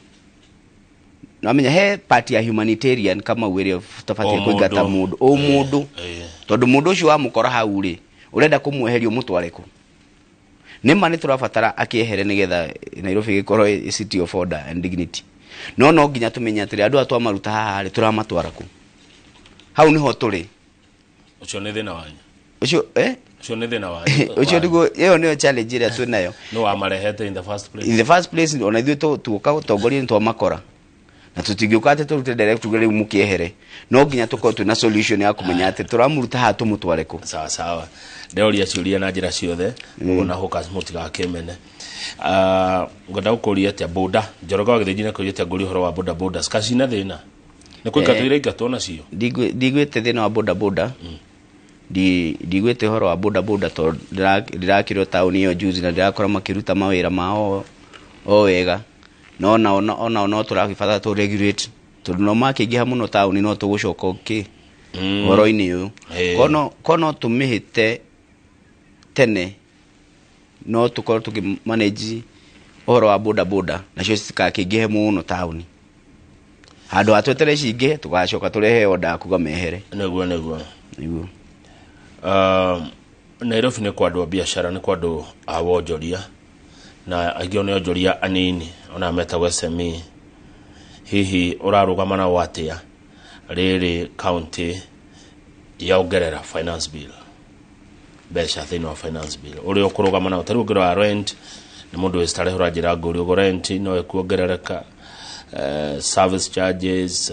Namenya he part ya humanitarian kama ĩrĩa tũbatiĩ O kũingata mũndũ. Mũndũ o mũndũ, tondũ mũndũ ũcio wamũkora hau rĩ, ũrenda kũmweheria ũmũtware kũ? Nĩ ma nĩ tũrabatara akĩehere nĩgetha Nairobi ĩgĩkorwo ĩ city of order and dignity, no no nginya tũmenye atĩrĩ, andũ aya twamaruta haha rĩ, tũramatwara kũ? Hau nĩho tũrĩ. Ũcio nĩ thĩna wanyu. Ũcio Ũcio nĩ thĩna wanyu. Ũcio nĩguo, ĩyo nĩyo challenge ĩrĩa twĩ nayo. Nĩ wamarehete in the first place. In the first place, ona ithuĩ tuoka ũtongoria nĩ twamakora, na tũtingĩũka atĩ tũrute direct tuge rĩu mũkĩehere. No nginya tũkorwo twĩna solution ya kũmenya atĩ tũramũruta haha tũmũtware kũ. Sawa sawa, ndeoria ciũria na njĩra ciothe ũguo na hawkers mũtigakĩmene. Ngwenda gũkũria atĩa boda Njoroge wa Gĩthĩnji, nĩkũria atĩa ngũria ũhoro wa boda boda cikacina thĩna nĩ kũingatwo, iraingatwo nacio? Ndigwĩte thĩna wa boda boda. Ndigwĩte ũhoro wa boda boda tondũ ndĩrakĩrwo taũni ĩyo juzi na ndĩrakora makĩruta mawĩra mao o wega, no nao onao no tũragĩbatara tũ regulate tondũ no makĩingĩha mũno taũni no tũgũcoka kĩ ũhoro-inĩ ũyũ. Ko no tũmĩhĩte tene, no tũkorwo tũkĩ manage ũhoro wa boda boda nacio citikakĩingĩhe mũno taũni, handũ ha twetere cingĩhe tũgacoka tũrehe order ya kuga mehere. Nĩguo. Nĩguo. Nairobi nĩ kwa andũ a biacara, nĩ kwa andũ a wonjoria, na aingĩ nĩ onjoria anini ona metagwo SME. Hihi ũrarũgama nao atĩa rĩrĩ county yaongerera finance bill, mbeca thĩinĩ wa finance bill, ũrĩa ũkũrũgama nao? Tarĩu ũngĩrora rent, nĩ mũndũ wĩ Starehe ũranjĩra ngũri ũguo, rent no ĩkuongerereka, service charges,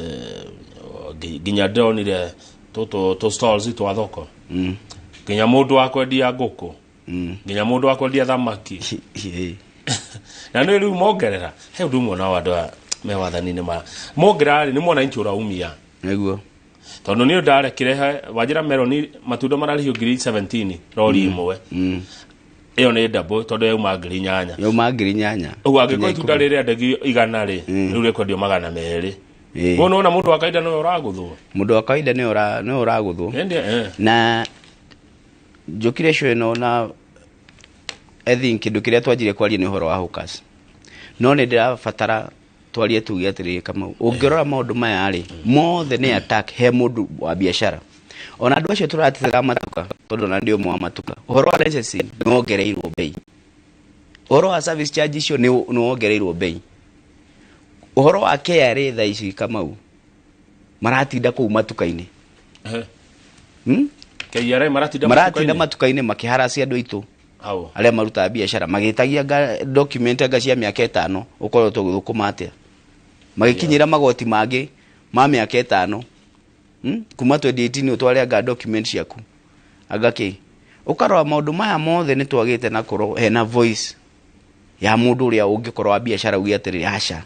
nginya ndĩronire tũtũ tũ stalls twa thoko, nginya mũndũ wa kwendia ngũkũ, nginya mũndũ wa kwendia thamaki, na nĩ rĩu mongerera. He ũndũ ũmwe nao andũ aya me wathani-inĩ ma mongerera rĩ, nĩ mwananchi ũraumia. Nĩguo. Tondũ niĩ ndarekire he wanjĩra meroni, matunda mararĩhio ngiri 17 rori ĩmwe. Ĩyo nĩ double, tondũ yauma 8,000. Yauma 8,000. Ũguo angĩkorwo itunda rĩrĩa ndegio 100 rĩ, rĩu rĩkwendio 200. Ũguo nĩwona mũndũ wa kawaida nĩwe ũragũthwo. Mũndũ wa kawaida nĩwe ũragũthwo. Ĩndĩ, Na njũkire show ĩno na I think kĩndũ kĩrĩa twanjirie kwaria nĩ ũhoro wa hawkers, no nĩ ndĩrabatara twarie tuge atĩrĩrĩ, Kamau, ũngĩrora maũndũ maya rĩ, mothe nĩ attack he mũndũ wa biacara, ona andũ acio tũratetera matuka, tondũ ona ndĩ ũmwe wa matuka. Ũhoro wa licensing nĩ wongereirwo bei, ũhoro wa service charge icio nĩ wongereirwo bei, ũhoro wa KRA thaa ici, Kamau, maratinda kũu matuka-inĩ. KRA maratinda maratinda matuka-inĩ? Matuka-inĩ makĩharacia andũ aitũ Hau. arĩa marutaga biacara, magĩtagia document anga cia mĩaka 5, ũkorwo tũgĩthũkũma atĩa, magĩkinyĩra magoti mangĩ ma mĩaka 5, Kuma 2018 ũtware anga document ciaku anga kĩ. Ũkarora maũndũ maya mothe nĩ twagĩte na korwo hena voice ya mũndũ ũrĩa ũngĩkorwo wa biacara uge atĩrĩrĩ, aca,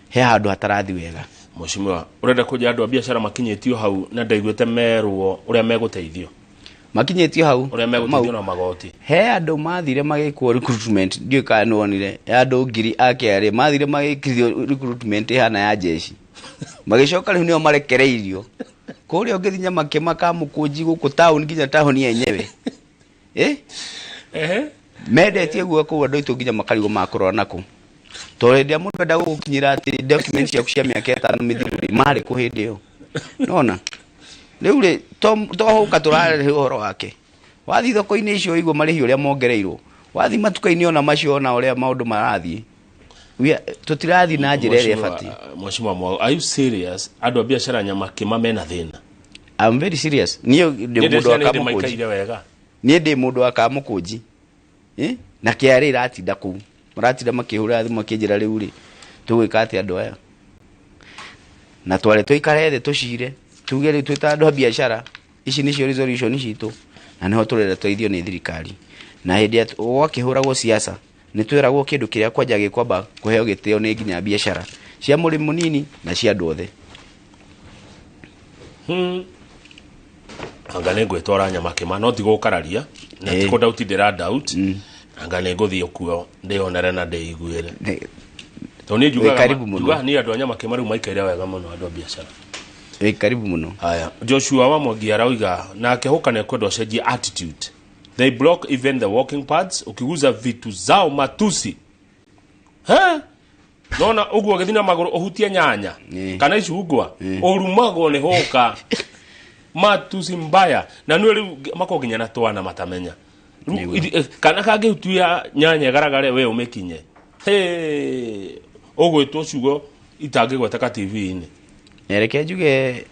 he handũ hatarathi wega. Mheshimiwa, ũrenda kũnjĩra andũ a biacara makinyĩtio hau na ndaiguĩte merwo ũrĩa megũteithio? Makinyĩtio hau. Ũrĩa megũteithio na magoti. He andũ mathire magĩkwo recruitment, ndiũĩ kana nĩwonire andũ ngiri a KRA mathire magĩkithio recruitment ĩhana ya jeshi, magĩcoka rĩu nĩo marekereirio kũrĩa ũngĩthiĩ Nyamakĩma Kamũkũnji gũkũ town, nginya taũni yenyewe. Mendetie guo kũu andũ aitũ nginya makarigwo makũrora nakũ, tondũ hĩndĩ ĩrĩa mũndũ enda gũgũkinyĩra atĩ document ciaku cia mĩaka 5 mĩthiru rĩ, marĩ kũ hĩndĩ ĩyo? Nona rĩu rĩ, to hũka tũrarehe ũhoro wake, wathiĩ thoko-inĩ icio ũigua marĩhi ũrĩa mongereirwo, wathiĩ matuka-inĩ ona macio, ona ũrĩa maũndũ marathiĩ, tũtirathiĩ na njĩra ĩrĩa ĩbatiĩ. Mheshimiwa Mwago, are you serious? Andũ a biacara Nyamakĩma mena thĩna? I'm very serious. Niĩ ndĩ mũndũ wa Nĩ ndĩ Kamũkũnji. maikaire wega. Niĩ ndĩ mũndũ wa Kamũkũnji. Na KRA iratinda kũu, maratinda makĩhũra thimũ makĩnjĩra rĩu rĩ, tũgwĩka atĩa andũ aya, na tware tũikare thĩ tũcire tuge rĩu twĩ ta andũ a biacara, ici nĩcio resolution citũ, na nĩho tũrenda tũteithio nĩ thirikari. Na hĩndĩ ĩrĩa gwakĩhũragwo siasa, nĩ twĩragwo kĩndũ kĩrĩa kwanja gĩkwamba kũheo gĩtĩo nĩ nginya biacara cia mũrĩmi mũnini na cia andũ othe. Anga nĩ ngwĩtwara Nyamakĩma, no ti gũkararia na ti kũ doubt, ndĩra doubt. Anga nĩ ngũthiĩ kuo ndĩonere na ndĩiguĩre, tondũ niĩ njugaga Wĩ karibu mũno. Njugaga niĩ andũ a Nyamakĩma rĩu maikaire wega mũno, andũ a biacara. Wĩ karibu mũno. Haya, Joshua wa Mwangi arauga nake huka nĩ kwenda ũcenjie attitude. They block even the walking paths, ukiguza vitu zao matusi. He, nona ũguo ũgĩthiĩ na magũrũ ũhutie nyanya kana icungwa, ũrumagwo nĩ hũka matusi mbaya, na nĩ rĩu makorwo nginya na twana matamenya. Rĩu kana kangĩhutia nyanya ĩgaragare we ũmĩkinye. Hey, ũgwĩtwo ciugo itangĩgweteka TV-inĩ. Na reke njuge,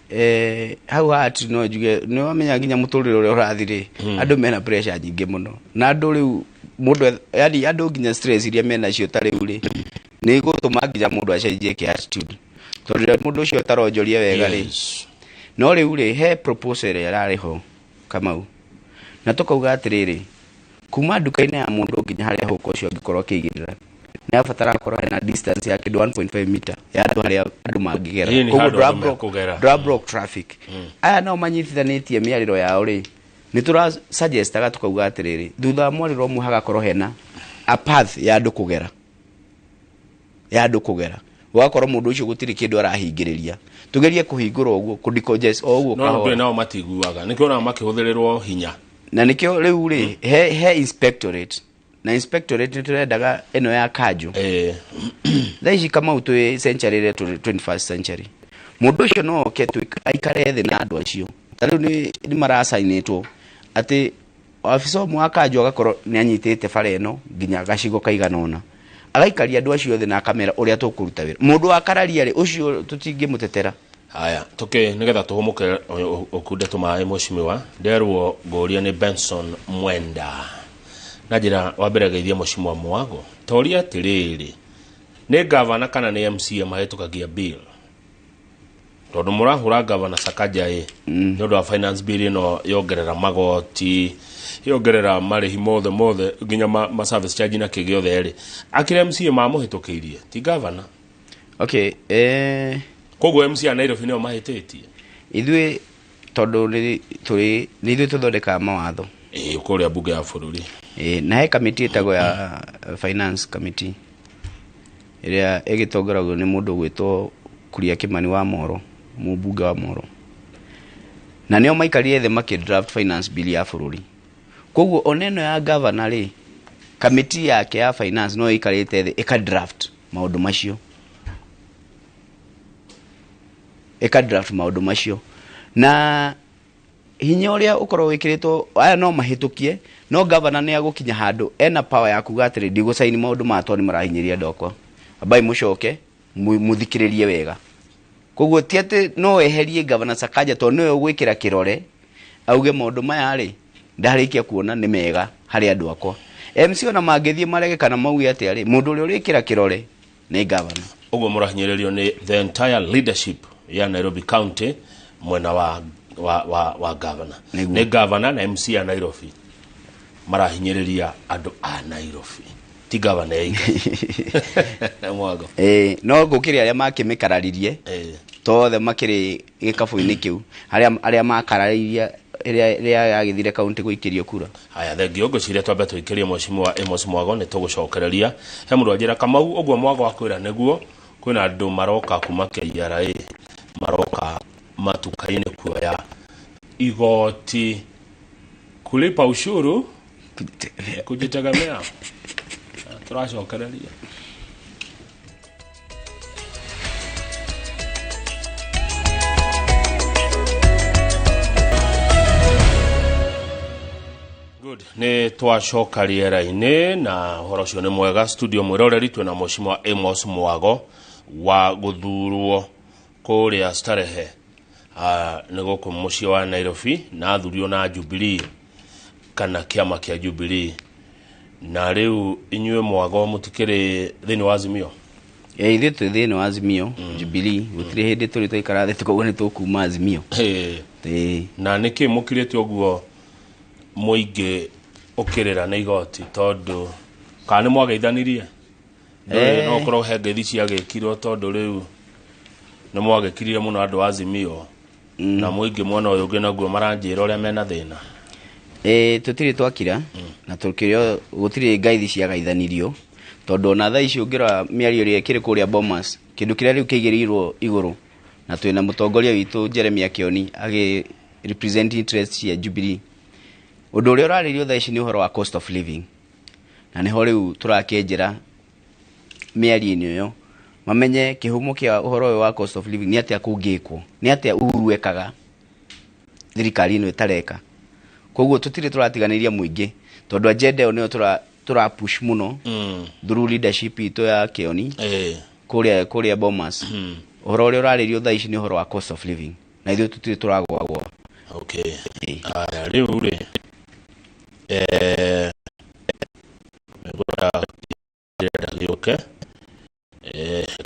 hau hati no njuge nĩ wamenya nginya mũtũrĩre ũrĩa ũrathiĩ rĩ, andũ mena pressure nyingĩ mũno, na andũ rĩu mũndũ yani andũ nginya stress iria menacio ta rĩu rĩ, nĩ igũtũma nginya mũndũ acenjie kĩ attitude, tondũ rĩrĩa mũndũ ũcio ataronjoria wega rĩ. No rĩu rĩ, he proposal ĩrĩa ĩrarĩ ho, Kamau, na tũkauga atĩrĩrĩ, kuma nduka-inĩ ya mũndũ nginya harĩa hũka ũcio angĩkorwo akĩigĩrĩra, nĩ abatara akorwo hena distance ya kĩndũ 1.5 meter ya andũ harĩa andũ mangĩgera. Ĩĩ, nĩ Koguo handũ andũ mekũgera. ndũra block traffic. Aya nao manyitithanĩtie mĩarĩro yao rĩ, nĩ tũra suggestaga tukauga atĩrĩrĩ, thutha wa mwarĩro ũmwe hagakorwo hena a path ya andũ kũgera, ya andũ kũgera, ũgakorwo mũndũ ũcio gũtirĩ kĩndũ arahingĩrĩria, tugerie kũhingũra ũguo kũ decongest o ũguo No kahora. ndũĩ nao matiguaga, nĩkĩo nao makĩhũthĩrĩrwo hinya. Na nĩkĩo rĩu rĩ, he inspectorate, na inspectorate nĩ tũrendaga ĩno ya kanjũ. Thaa ici, Kamau, twĩ century ĩrĩa tũrĩ 21st century. Mũndũ ũcio no oke aikare thĩ na andũ acio. Ta rĩu nĩ maracainĩtwo atĩ Afisa ũmwe wa kanjũ agakorwo nĩ anyitĩte bara ĩno nginya gacigo kaigana ũna, agaikaria andũ acio othe na akamera ũrĩa tũkũruta wĩra. Mũndũ wa kararia rĩ, ũcio tũtingĩmũtetera. Haya, tuki nigetha tuhumuke ukunde tumaĩ mheshimiwa, nderwo ngũria nĩ Benson Mwenda na njĩra wa mbere geithia mheshimiwa Mwago toria atirĩrĩ, nĩ gavana kana nĩ MCA mahĩtũkagia bill? Tondũ mũrahũra gavana Sakaja ĩ nĩ ũndũ wa finance bill ĩno yongerera magoti, yongerera marĩhi mothe mothe nginya ma service charge na kĩ gĩothe rĩ, akĩrĩ MCA mamũhĩtũkĩirie ti gavana. Okay, koguo MCA Nairobi nĩo mahĩtĩtie. Ithuĩ tondũ nĩ tũrĩ nĩ ithuĩ tũthondekaga mawatho. Ĩĩ, kũrĩa bunge ya bũrũri. Ĩĩ, na he kamĩtĩ ĩtagwo ya finance committee ĩrĩa ĩgĩtongoragio nĩ mũndũ ũgwĩtwo Kuria Kimani wa Moro, mũmbunge wa Moro, na nĩo maikarire thĩ makĩ draft finance bill ya bũrũri. Koguo ona ĩno ya governor rĩ, kamĩtĩ yake ya finance no ĩikarĩte thĩ ĩka draft maũndũ macio, ĩka draft maũndũ macio, na hinya ũrĩa ũkorwo wĩkĩrĩtwo aya no mahĩtũkie, no governor nĩ agũkinya handũ ena power ya kuga atĩrĩ, ndigũcaini maũndũ maya tondũ nĩ marahinyĩrĩria andũ akwa, ambai mũcoke mũthikĩrĩrie wega. Koguo ti atĩ no weherie governor Sakaja tondũ nĩwe ũgwĩkĩra kĩrore auge maũndũ maya rĩ ndarĩkia kuona nĩ mega harĩ andũ akwa. MC ona mangĩthiĩ marege kana mauge atĩa rĩ, mũndũ ũrĩa ũrĩkĩra kĩrore nĩ governor. Ũguo mũrahinyĩrĩrio nĩ the entire leadership ya Nairobi County mwena wa governor. Nĩ governor na MC ya Nairobi marahinyĩrĩria andũ a Nairobi, ti governor eika. Mwago. No gũkĩrĩ arĩa makĩmĩkararirie tothe makĩrĩ gĩkabũ-inĩ kĩu, arĩa makararirie ĩrĩa yagĩthire kaunti gũikĩrio kura. Haya, thengio, ngwĩciria twambe tũikĩrie mheshimiwa Amos Mwago, nĩ tũgũcokereria. He mũndũ anjĩra Kamau, ũguo Mwago akwĩra nĩguo kwĩna andũ maroka kuma KRA, maroka matuka-inĩ kuoya igoti, kulipa ushuru, kujitegemea. Tũracokereria. Good. Nĩ twacoka rĩera-inĩ na ũhoro ũcio nĩ mwega. Studio mwĩroreri twĩna mheshimiwa Amos Mwago wa gũthurwo kũrĩa Starehe, nĩ gũkũ mũciĩ wa Nairobi, na athurio na Jubilee kana kĩama kĩa Jubilee. Na rĩu inyuĩ Mwago mũtikĩrĩ thĩinĩ wa Azimio? Ithuĩ twĩ thĩinĩ wa Azimio, Jubilee, gũtirĩ hĩndĩ tũrĩ twaikara thĩ tũkauga nĩ tũkuma Azimio. Na nĩkĩ mũkirĩte ũguo mũingĩ ũkĩrĩra nĩ igoti, tondũ kana nĩ mwageithanirie? No ũkorwo he ngeithi ciagĩkirwo tondũ rĩu nĩ mwagĩkirire mũno andũ a Azimio. Na mũingĩ mwena ũyũ ũngĩ naguo maranjĩra ũrĩa mena thĩna. Tũtirĩ twakira, na tũkĩrĩ gũtirĩ ngaithi ciagaithanirio, tondũ ona thaa ici ũngĩrora mĩario ĩrĩa ĩkĩrĩ kũrĩa Bomas, kĩndũ kĩrĩa rĩu kĩigĩrĩirwo igũrũ, na twĩna mũtongoria witũ Jeremiah Kioni agĩ represent interest cia Jubilee. Ũndũ ũrĩa ũrarĩrio thaa ici nĩ ũhoro wa cost of living, na nĩho rĩu tũrakĩenjera mĩario-inĩ ĩyo, mamenye kĩhumo kĩa ũhoro ũyũ wa cost of living nĩ atĩa kũngĩkwo, nĩ atĩa Uhuru ekaga thirikari ĩno ĩtareka. Koguo tũtirĩ tũratiganĩria mũingĩ, tondũ agenda ĩyo nĩyo tũra push mũno through leadership itũ ya Kioni kũrĩa Bomas. Ũhoro ũrĩa ũrarĩrio thaa ici nĩ ũhoro wa cost of living, na ithuĩ tũtirĩ tũragwagwa. Okay. Aya, rĩu rĩ, ndĩrenda gĩũke.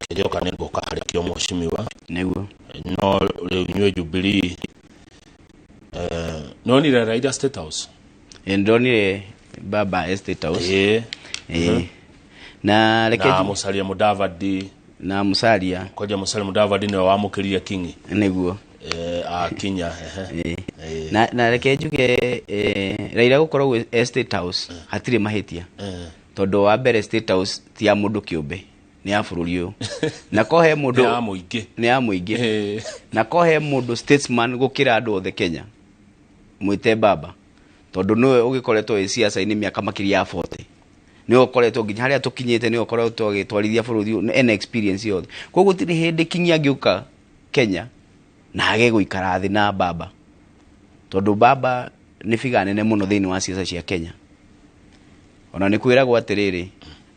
Kĩrĩoka nĩ ngũka harĩ kĩo mheshimiwa. Nĩguo. No rĩu inyuĩ Jubilee, nĩwonire Raila State House? Ndonire baba State House. Na reke Na Musalia Mudavadi. Na Musalia. Koja Musalia Mudavadi nĩwe wamũkĩrire Kingi. Nĩguo. Akinya, ehe. Na reke njuge, Raila gũkorwo gwĩ State House hatirĩ mahĩtia. Tondũ wa mbere State House ti ya mũndũ kĩũmbe, nĩ ya bũrũri ũyũ. Na ko he mũndũ Nĩ ya mũingĩ. Nĩ ya mũingĩ. Na ko he mũndũ statesman gũkĩra andũ othe Kenya, mwĩte baba, tondũ nĩwe ũgĩkoretwo wĩ siasa-inĩ mĩaka makĩria ya 40. Nĩwe ũkoretwo nginya harĩa tũkinyĩte, nĩwe ũkoretwo agĩtwarithia bũrũri ũyũ, ena experience yothe. Koguo gũtirĩ hĩndĩ Kingi angĩũka Kenya na age gũikara thĩ na baba, tondũ baba Nĩ biga nene mũno thĩinĩ wa ciaca cia Kenya. Ona nĩ kwĩragwo atĩrĩrĩ,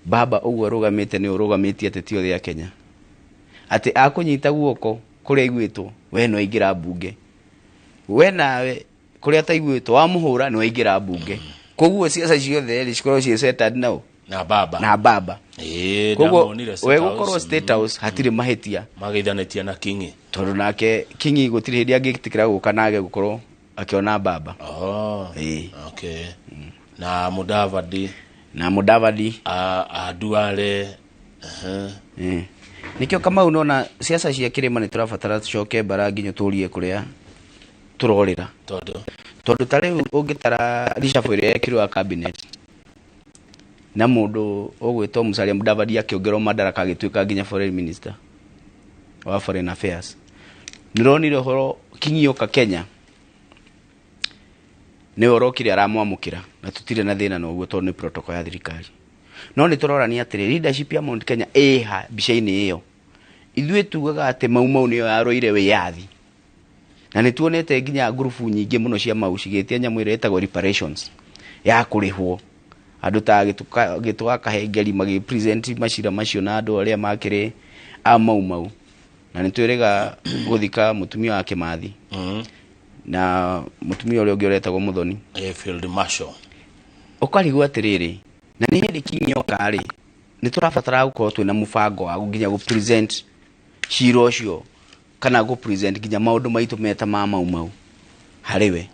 baba ũguo arũgamĩte nĩ ũrũgamĩtie ateti othe a Kenya, atĩ akũnyita guoko kũrĩa aiguĩtwo we no aingĩra mbunge, we nawe kũrĩa ataiguĩtwo wamũhũra nĩ waingĩra mbunge. Koguo ciaca ciothe rĩ cikorwo ciĩ centered nao na baba. Na baba. Koguo Ndamuonire State we gũkorwo House, State House hatirĩ mahĩtia, mageithanĩtie na Kingi. Tondũ nake Kingi gũtirĩ hĩndĩ angĩtĩkĩra gũka nage gũkorwo akĩona baba. Oh. Ĩĩ. Okay, na Mudavadi. Na Mudavadi. A Duale. Nĩkĩo Kamau nona ciaca cia kĩrĩma nĩ tũrabatara tũcoke mbara nginya tũrie kũrĩa tũrorĩra. Tondũ? Tondũ ta rĩu ũngĩtara reshuffle ĩrĩa yekirwo ya cabinet na mũndũ ũgwĩtwo Musalia Mudavadi akĩongererwo madaraka agĩtuĩka nginya foreign minister wa foreign affairs, nĩũronire ũhoro Kingi oka Kenya nĩwe ũrokire aramwamũkĩra, na tũtirĩ na thĩna na ũguo tondũ nĩ protocol ya thirikari. No nĩ tũrorania atĩrĩ, leadership ya Mount Kenya ĩha mbica-inĩ ĩyo. Ithuĩ tugaga atĩ Mau Mau nĩyo yarũire wĩyathi, na nĩ tuonete nginya ngurubu nyingĩ mũno cia Mau cigĩtia nyamũ ĩrĩa ĩtagwo reparations ya kũrĩhwo andũ ta Gĩtũka Kahengeri magĩ present macira macio na andũ arĩa makĩrĩ a Mau Mau, na nĩ twĩrĩga gũthika mũtumia wa Kĩmathi na mũtumia ũrĩa ũngĩ ũretagwo Mũthoni. Field Marshal. Ũkarigwo atĩrĩrĩ, na nĩ hĩndĩ Kingi oka rĩ, nĩ tũrabatara gũkorwo twĩna mũbango wa nginya gũ present cira ũcio kana gũ present nginya maũndũ maitũ meta ma Mau Mau harĩ we.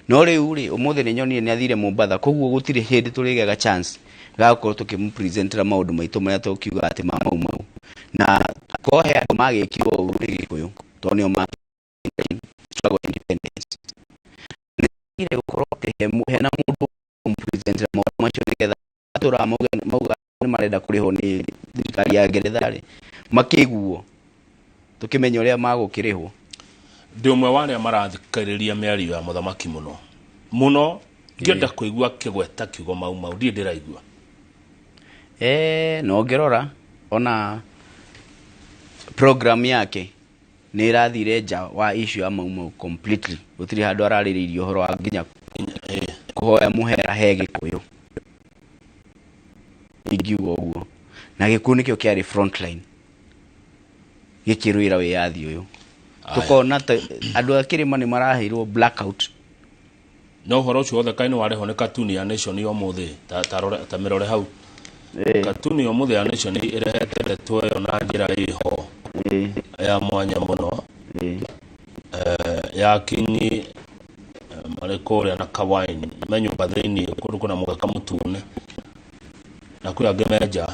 No rĩu rĩ, ũmũthĩ nĩ nyonire nĩ athire Mombatha, koguo gũtirĩ hĩndĩ tũrĩgĩaga chance ga gũkorwo tũkĩmũpresentera maũndũ maitũ marĩa tũkiuga atĩ ma Mau Mau, na korwo he andũ magĩkirwo ũru nĩ Gĩkũyũ tondũ nĩo ma struggle independence, nĩ gũkorwo atĩ hena mũndũ kũmũpresentera maũndũ macio nĩgetha atũraga mauga nĩ marenda kũrĩhwo nĩ thirikari ya Ngeretha rĩ, makĩiguo tũkĩmenya ũrĩa magũkĩrĩhwo. Ndĩ ũmwe wa arĩa marathikĩrĩria mĩario ya mũthamaki mũno mũno, ngĩenda kũigua kĩgweta kiugo Mau Mau ndirĩ ndĩraigua. No ngĩrora ona program yake nĩ ĩrathire nja wa issue ya Mau Mau completely. Gũtirĩ handũ ararĩrĩirie ũhoro wa nginya kũhoya mũhera he Gĩkũyũ, ingiuga ũguo, na Gĩkũyũ nĩkĩo kĩarĩ frontline gĩkĩrũĩra wĩyathi ũyũ. Tũkona andũ a kĩrĩma nĩ maraheirwo blackout. No ũhoro ũcio wothe kaĩ nĩ warehwo nĩ katuni ya Nation ya ũmũthĩ? Ta mĩrore hau. Katuni ya ũmũthĩ ya Nation ĩrehete ndeto ĩyo na njĩra ĩho ya mwanya mũno. Ya Kingi, marĩ kũrĩa na kawaini me nyũmba thĩiniĩ kũndũ kwĩna mũgeka mũtune na kwĩ angĩ me nja.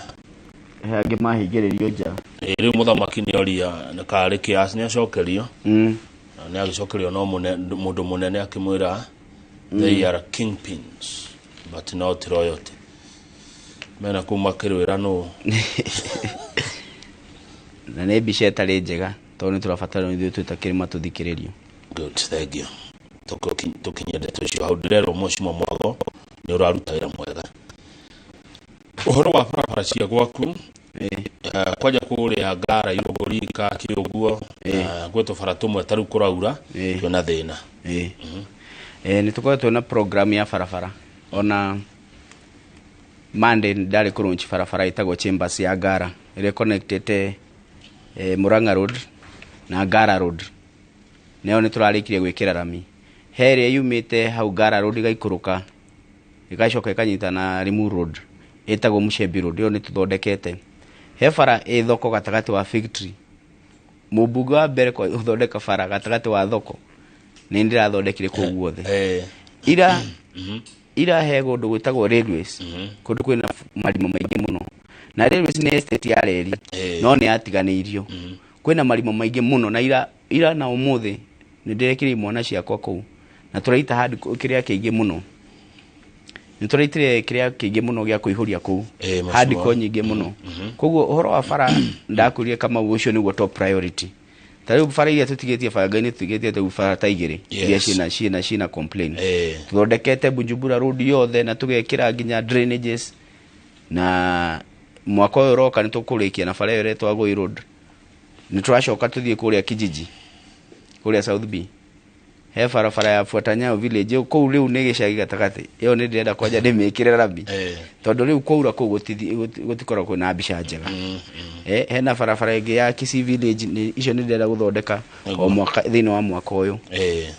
He angĩ mahingĩrĩrio nja. Rĩu mũthamaki nĩ oria nĩ karĩ kĩasi nĩ acokerio. Na nĩ agĩcokerio no mũndũ mũnene akĩmwĩra they are kingpins but not royalty. Mena kũu makĩrwĩra nũ. Na nĩ mbica ĩtarĩ njega tondũ nĩ tũrabatara ithuĩ twĩ ta kĩrĩma tũthikĩrĩrio. Good, thank you. Tũkinyie ndeto icio hau. Ndĩrerwo Mheshimiwa Mwago nĩ ũraruta wĩra mwega. Ũhoro wa barabara cia gwaku, kwanja kũrĩa Ngara, Irũngũrika, Kĩũguo, gwĩ tũbara tũmwe ta rĩu kũraura twĩna thĩna. Nĩ tũkoretwo na program ya barabara. Ona Monday ndarĩ kũ launch barabara ĩtagwo Chambers ya Ngara ĩrĩa connectete Murang'a Road na Ngara Road. Nayo nĩ tũrarĩkirie gwĩkĩra rami. He ĩrĩa yumĩte hau Ngara Road ĩgaikũrũka ĩgacoka ĩkanyita na Limuru Road ĩtagwo Mushembi Road, ĩyo nĩ tũthondekete. He bara ĩ thoko gatagatĩ wa Fig Tree. Mũmbunge wa mbere gũthondeka bara gatagatĩ wa thoko nĩ ndĩrathondekire kũu guothe. Ira he kũndũ gwĩtagwo Railways, kũndũ kwĩna marima maingĩ mũno, na Railways nĩ estate ya reri no nĩ yatiganĩirio. Kwĩna marima maingĩ mũno na ira na ũmũthĩ nĩ ndĩrekire imwana ciakwa kũu na tũraita handũ kĩrĩa kĩingĩ mũno, nĩ tũraitire kĩrĩa kĩingĩ mũno gĩa kũihũria kũu. Mheshimiwa. Handiko nyingĩ mũno. Koguo ũhoro wa bara ndakwĩrire Kamau ũcio nĩguo top priority. Ta rĩu bara iria tũtigĩtie banga-inĩ, tũtigĩtie rĩu bara ta igĩrĩ iria ciĩna complain. Tũthondekete Bujumbura Road yothe na tũgekĩra nginya drainages, na mwaka ũyũ ũroka nĩ tũkũrĩkia na bara ĩyo ĩretwo Agoi Road. Nĩ tũracoka tũthiĩ kũrĩa Kijiji, kũrĩa South B, He barabara ya Fuata Nyayo village kũu rĩu nĩ gĩcagi gatagatĩ, ĩyo nĩ ndĩrenda kwanja ndĩmĩkĩre rami, tondũ rĩu kwaura kũu gũtikoragwo kwĩna mbica njega. Hena barabara ĩngĩ ya Kisii village, icio nĩ ndĩrenda gũthondeka o mwaka thĩinĩ wa mwaka ũyũ.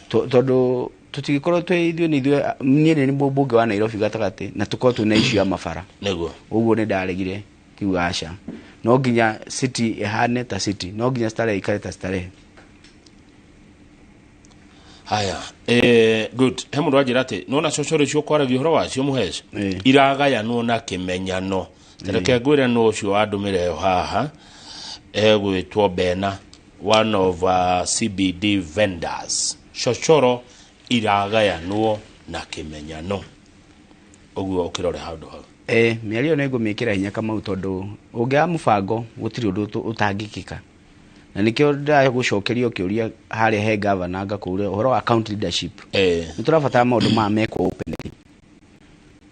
Tondũ tũtingĩkorwo twĩ ithuĩ nĩ ithuĩ, niĩ nĩ mũmbunge wa Nairobi gatagatĩ na tũkorwo twĩna issue ya mabara. Ũguo nĩ ndaregire kiuga aca, no nginya city ĩhane ta city, no nginya Starehe ikare ta Starehe. Haya, good. He mũndũ wanjĩra atĩ nona cocoro icio kwaragia ũhoro wacio mũheci iragayanwo na kĩmenyano. Reke ngwĩre nũ ũcio wandũmĩra ĩyo haha, egwĩtwo Bena, one of CBD vendors. Cocoro iragayanwo na kĩmenyano, ũguo ũkĩrore handũ hau. Mĩario nĩ ngũmĩkĩra hinya Kamau, tondũ ũngĩaga mũbango gũtirĩ ũndũ ũtangĩkĩka, na nĩkĩo ndĩragũcokeria ũkĩũria harĩa he governor ngakũria ũhoro wa county leadership. Nĩ tũrabatara maũndũ maya mekwo openly,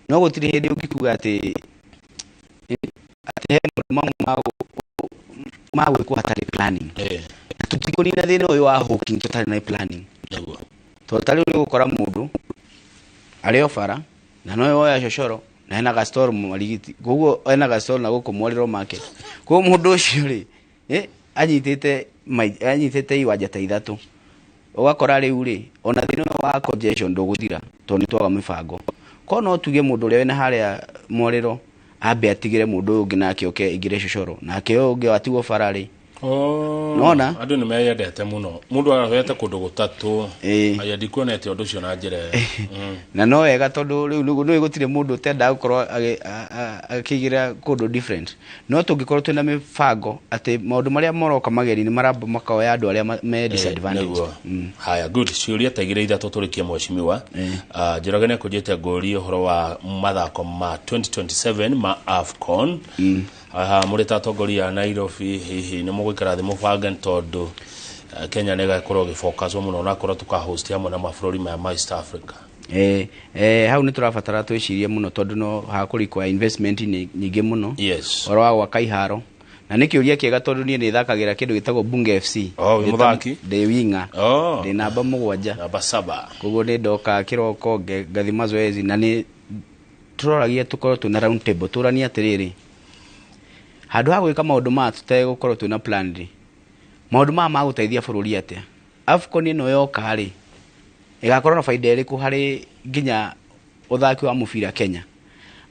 no gũtirĩ hĩndĩ ũngĩkuga atĩ he maũndũ mamwe ma gwĩkwo hatarĩ planning. Na tũtikũnina thĩna ũyũ wa hawking tũtarĩ na planning. Tondũ ta rĩu nĩ ũgũkora mũndũ arĩ o bara na no oya cocoro na hena gastore marigiti, koguo hena gastore na gũkũ mwarĩro make, koguo mũndũ ũcio rĩ anyitĩte iwanja ta ithatũ, ũgakora rĩu rĩ ona thĩna ũyũ wa congestion ndũgũthira tondũ nĩ twaga mĩbango. Korwo no tuge mũndũ ũrĩa wĩna harĩa mwarĩro ambe atigĩre mũndũ ũyũ ũngĩ nake oke aingĩre cocoro, nake ũyũ ũngĩ atigwo bara rĩ. Nona? Andũ nĩ meyendete mũno, mũndũ arahete kũndũ gũtatũ. Aya, ndikuonete ũndũ ũcio na njĩra ĩyo. Na no wega tondũ rĩu nĩ gũtirĩ mũndũ ũtendaga gũkorwo akĩigĩra kũndũ different, no tũngĩkorwo twĩna mĩbango atĩ maũndũ marĩa maroka mageri nĩ maramba makoya andũ arĩa me disadvantage. Nĩguo. Haya, good. Ciũria ta igĩrĩ ithatũ tũrĩkie, mheshimiwa. Njoroge nĩ akũnjĩte ngũrie ũhoro wa mathako ma 2027 ma AFCON. Mũrĩ ta atongoria a Nairobi, hihi nĩ mũgũikara thĩ mũbange, tondũ Kenya nĩ ĩgakorwo ĩgĩfocus mũno onakorwo tũkahost hamwe na mabũrũri maya ma East Africa? Hau nĩ tũrabatara twĩcirie mũno tondũ no hakũrikwa investment nyingĩ mũno ũhoro wa gwaka iharo, na nĩ kĩũria kĩega tondũ niĩ nĩ thakagĩra kĩndũ gĩtagwo Bunge FC. Oh, wĩ mũthaki? Ndĩ winga. Ndĩ namba 7. Namba 7. Koguo nĩ ndoka kĩroko ngathi mazoezi, na nĩ tũroragia tũkorwo twĩna round table tũranie atĩrĩrĩ, handũ ha gwĩka maũndũ maya tũtegũkorwo twĩna plan rĩ, maũndũ maya magũteithia bũrũri atĩa? AFCON ĩno yoka rĩ, ĩgakorwo na baida ĩrĩkũ harĩ nginya ũthaki wa mũbira Kenya?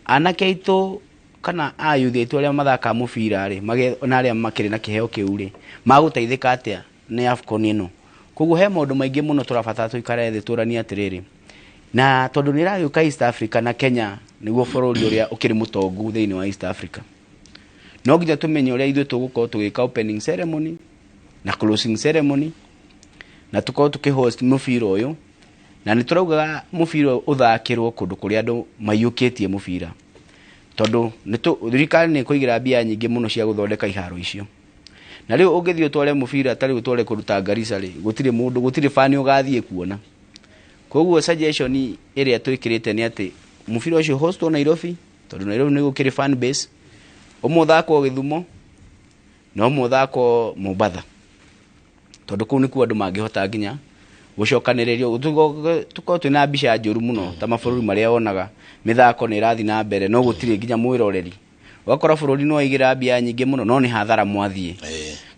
Anake aitũ kana ayuthi aitũ arĩa mathakaga mũbira rĩ, na arĩa makĩrĩ na kĩheo kĩu rĩ, magũteithĩka atĩa nĩ AFCON ĩno? Koguo he maũndũ maingĩ mũno tũrabatara tũikare thĩ tũranie atĩrĩrĩ, na tondũ nĩ ĩragĩũka East Africa na Kenya nĩguo bũrũri ũrĩa ũkĩrĩ mũtongu thĩinĩ wa East Africa, no nginya tũmenye ũrĩa ithuĩ tũgũkorwo tũgĩka opening ceremony na closing ceremony, na tũkorwo tũkĩhost mũbira ũyũ, na nĩ tũraugaga mũbira ũyũ ũthakĩrwo kũndũ kũrĩa andũ maiyũkĩtie mũbira, tondũ thirikari nĩ ĩkũigĩra mbia nyingĩ mũno cia gũthondeka iharo icio, na rĩu ũngĩthiĩ ũtware mũbira ta rĩu ũtware kũndũ ta Garissa rĩ, gũtirĩ mũndũ, gũtirĩ fan ũgathiĩ kuona. Koguo suggestion ĩrĩa twĩkĩrĩte nĩ atĩ mũbira ũcio hostwo Nairobi, tondũ Nairobi nĩ gũkĩrĩ fan base, ũmwe ũthakwo Gĩthumo na ũmwe ũthakwo Mombatha, tondũ kũu nĩkuo andũ mangĩhota nginya gũcokanĩrĩrio, tũkorwo twĩna mbica njũru mũno ta mabũrũri marĩa wonaga mĩthako nĩ ĩrathiĩ na mbere no gũtirĩ nginya mwĩroreri, ũgakora bũrũri nĩ waigĩra mbia nyingĩ mũno no nĩ hathara mwathiĩ,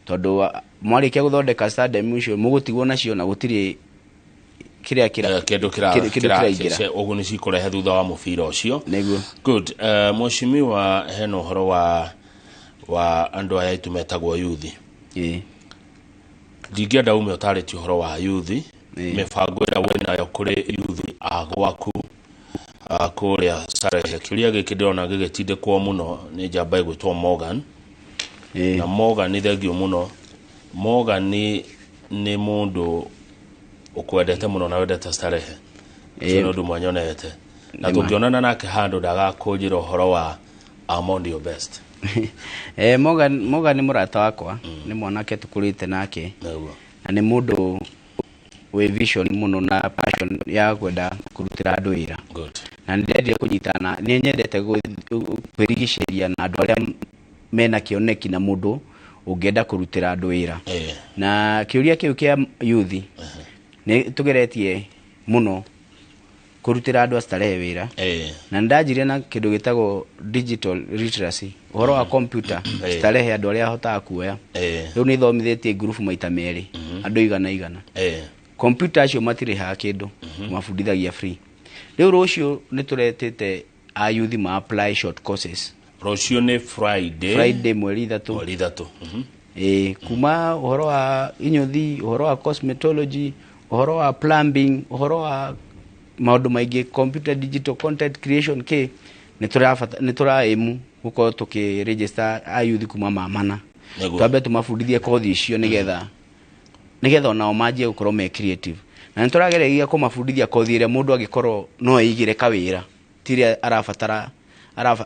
tondũ mwarĩkia gũthondeka stadium icio mũgũtigwo nacio na gũtirĩ kĩrĩa kĩndũ kĩndũ kĩraingĩra. Ũguo nĩ cikũrehe thutha wa mũbira ũcio. Nĩguo. Good. Mheshimiwa, hena ũhoro wa andũ aya aitũ metagwo yuthi. Ndingĩenda ume ũtarĩtie ũhoro wa yuthi, mĩbango ĩrĩa wĩnayo kũrĩ yuthi a gwaku kũrĩa Starehe. Kĩũria gĩkĩ ndĩrona gĩgĩtindĩkwo mũno nĩ njamba ĩgwĩtwo Morgan. Na Morgan, thengiũ mũno. Morgan nĩ mũndũ ũkwendete mũno na wendete Starehe. Ũcio nĩ ũndũ ũmwe nyonete na tũngĩonana nake handũ ndagakũnjĩra ũhoro wa I'm your best. Morgan nĩ mũrata wakwa, nĩ mwanake tũkũrĩte nake. Na nĩ mũndũ wĩ vision mũno na passion ya kwenda kũrutĩra andũ wĩra. Na nĩ ndendire kũnyitana, nĩ nyendete kwĩrigicĩria na andũ arĩa mena kĩoneki na mũndũ ũngĩenda kũrutĩra andũ wĩra. Na kĩũria kĩu kĩa yuthi, Nĩ tũgeretie mũno kũrutĩra andũ a Starehe wĩra. Na nĩndanjirie na kĩndũ gĩtagwo digital literacy, ũhoro wa computer. Starehe andũ arĩa ahotaga kuoya. Rĩu nĩ thomithĩtie ngurubu maita merĩ, andũ igana igana. Computer acio matirĩhaga kĩndũ, mabundithagia free. Rĩu rũciũ nĩ tũretĩte a youth ma apply short courses. Rũciũ nĩ Friday. Friday mweri 3. Mweri 3. Ĩĩ, kuma ũhoro wa inyũthi, ũhoro wa cosmetology, ũhoro wa plumbing, ũhoro wa maũndũ maingĩ, computer, digital content creation, kĩ nĩ tũraĩmu gũkorwo tũkĩ register a youth kuma mamana. Twambe tũmabundithie kothi icio nĩgetha onao manjie gũkorwo me creative, na nĩ tũragereria kũmabundithia kothi ĩrĩa mũndũ angĩkorwo no eigĩre kawĩra, ti ĩrĩa arabatara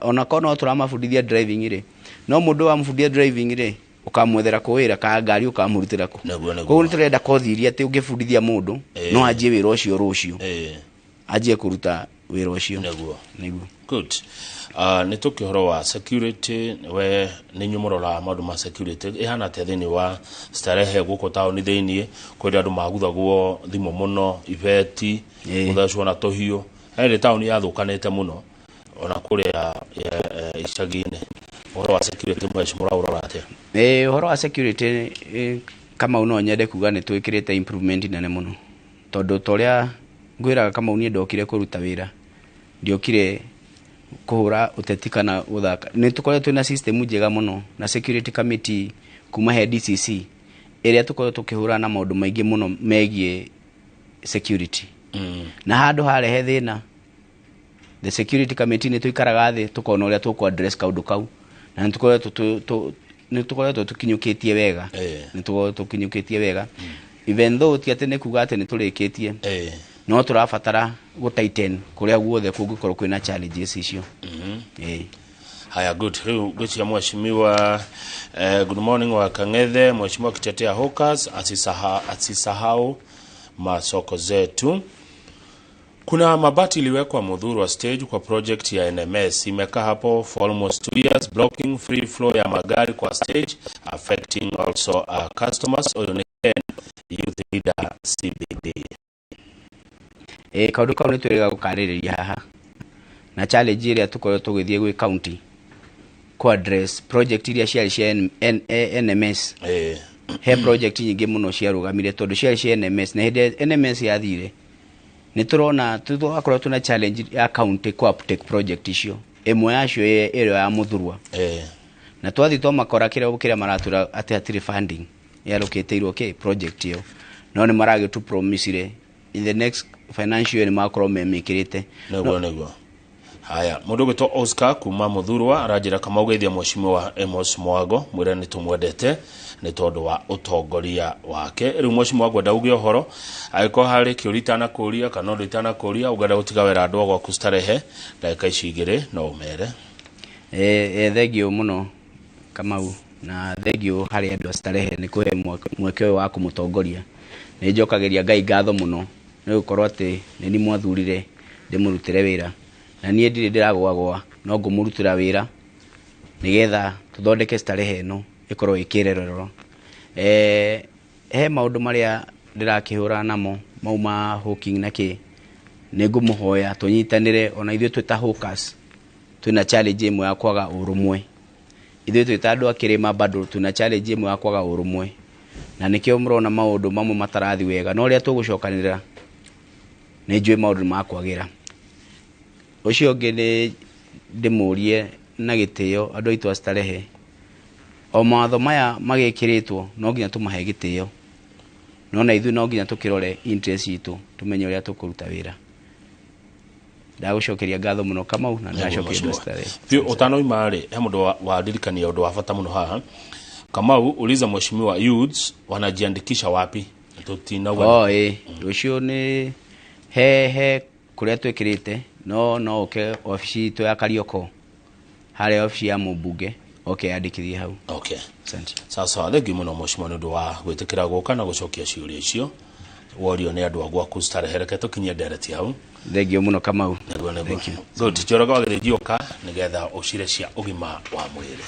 ona korwo no tũramabundithia driving rĩ, no mũndũ wamũbundithia driving rĩ, ũkamwethera kũ wĩra, ka ngari ũkamũrutĩra kũ? Nĩguo, nĩguo. Koguo nĩ tũrenda kothi iria atĩ ũngĩbundithia mũndũ no anjie wĩra ũcio rũciũ, anjie kũruta wĩra ũcio. Nĩguo. Good. Nĩ tũkĩ ũhoro wa security, we nĩ inyuĩ mũroraga maũndũ ma security, ĩhana atĩa thĩinĩ wa Starehe gũkũ taũni thĩinĩ? Kwĩ andũ maguthagwo thimũ mũno, ibeti, gũthecwo na tũhiũ, herĩ taũni yathũkanĩte mũno, ona kũrĩa icagi-inĩ. Ũhoro wa security, mheshimiwa, ũraũrora atĩa? Ũhoro wa security, Kamau, no nyende kuga nĩ twĩkĩrĩte improvement nene mũno, tondũ ta ũrĩa ngwĩraga Kamau, niĩ ndokire kũruta wĩra, ndiokire kũhũra ũteti kana gũthaka. Nĩ tũkoretwo twĩna system njega mũno na security committee kuma he DCC, ĩrĩa tũkoretwo tũkĩhũrana na maũndũ maingĩ mũno megiĩ security. Na handũ harehe thĩna, the security committee nĩ tũikaraga thĩ tũkona ũrĩa tũkũ address kaũndũ kau, na nĩ tũkoretwo nĩ tũkoretwo tũkinyũkĩtie wega. Nĩ tũkoretwo tũkinyũkĩtie wega, even though ti atĩ nĩ kuga atĩ nĩ tũrĩkĩtie, no tũrabatara gũ tighten kũrĩa guothe kũngĩkorwo kwĩna challenges icio. Haya, good. Rĩu ngwĩciria mheshimiwa, good morning wa Kang'ethe, mheshimiwa akitetea hawkers asisahau masoko zetu. Kuna mabati iliwekwa Muthurwa stage kwa project ya NMS, imekaa hapo for almost 2 years blocking free flow ya magari kwa stage, affecting also customers. Ũyũ nĩ Ken, youth leader CBD. Kaũndũ kau nĩ twĩrĩga gũkarĩrĩria haha, na challenge ĩrĩa tũkoretwo tũgĩthiĩ gwĩ county ku address project iria ciarĩ cia NMS. He project nyingĩ mũno ciarũgamire tondũ ciarĩ cia NMS, na hĩndĩ ĩrĩa NMS yathire, nĩ tũrona twakorwo tuna challenge ya county ku uptake project icio, ĩmwe yacio ĩrĩa ya Muthurwa. Na twathi twamakora, kĩrĩa maratwĩra atĩ hatirĩ funding yarũkĩtĩirwo kĩ project ĩyo, no nĩ maragĩtu promisire in the next financial year nĩ makorwo memĩkĩrĩte. Nĩguo. Haya, mũndũ ũgwĩtwo Oscar kuma Muthurwa aranjĩra, kama ũgeithia mheshimiwa Amos Mwago, mwĩre nĩ tũmwendete nĩ tondũ wa ũtongoria wake. Rĩu mheshimiwa, ngwenda uge ũhoro, angĩkorwo harĩ kĩũria itanakũria kana ũndũ itanakũria ũngĩenda gũtiga wĩra andũ a gwaku Starehe ndagĩka ici 2, no ũmere. Thengio mũno Kamau, na thengio harĩ andũ a Starehe nĩ kũhe mweke ũyũ wa kũmũtongoria. Nĩ njokagĩria Ngai ngatho mũno nĩ gũkorwo atĩ nĩ ni mwathurire ndĩmũrutĩre wĩra, na niĩ ndirĩ ndĩragwagwa, no ngũmũrutĩra wĩra nĩgetha tũthondeke Starehe ĩno ĩkorwo ĩ kĩrerero. He maũndũ marĩa ndĩrakĩhũrana namo mau ma hawking na kĩ, nĩ ngũmũhoya tũnyitanĩre ona ithuĩ twĩ ta hawkers. Twĩna challenge ĩmwe ya kwaga ũrũmwe. Ithuĩ twĩ ta andũ a kĩrĩma bado twĩna challenge ĩmwe ya kwaga ũrũmwe, na nĩkĩo mũrona maũndũ mamwe matarathi wega, no rĩrĩa tũgũcokanĩrĩra nĩ njũĩ maũndũ nĩ makwagĩra. Ũcio ũngĩ nĩ ndĩmũrie na gĩtĩo andũ aitũ a Starehe, o mawatho maya magĩkĩrĩtwo no nginya tũmahe gĩtĩo, no na ithuĩ no nginya tũkĩrore interest itũ, tũmenye ũrĩa tũkũruta wĩra. Ndagũcokeria ngatho mũno Kamau, na ndacokeria andũ a Starehe. Biũ ũtanoima rĩ, he mũndũ wandirikania ũndũ wa bata mũno haha. Kamau, uliza mheshimiwa, youths wanajiandikisha wapi? Tutinauga. Oh, ĩ rũciũ nĩ he kũrĩa twĩkĩrĩte, no ũke obici itũ ya Karioko, harĩa obici ya mũmbunge, oke yandĩkithie hau. Okay. Asante. Sawa, thengiũ mũno mheshimiwa nĩ ũndũ wa gwĩtĩkĩra gũka na gũcokia ciũria icio worio nĩ andũ a gwaku Starehe. Reke tũkinyie ndereti hau. Thengio mũno Kamau. Nĩguo. Thank you. Good. Njoroge wa Gĩthĩnji, ũka nĩgetha ũcire cia ũgima wa mwĩrĩ.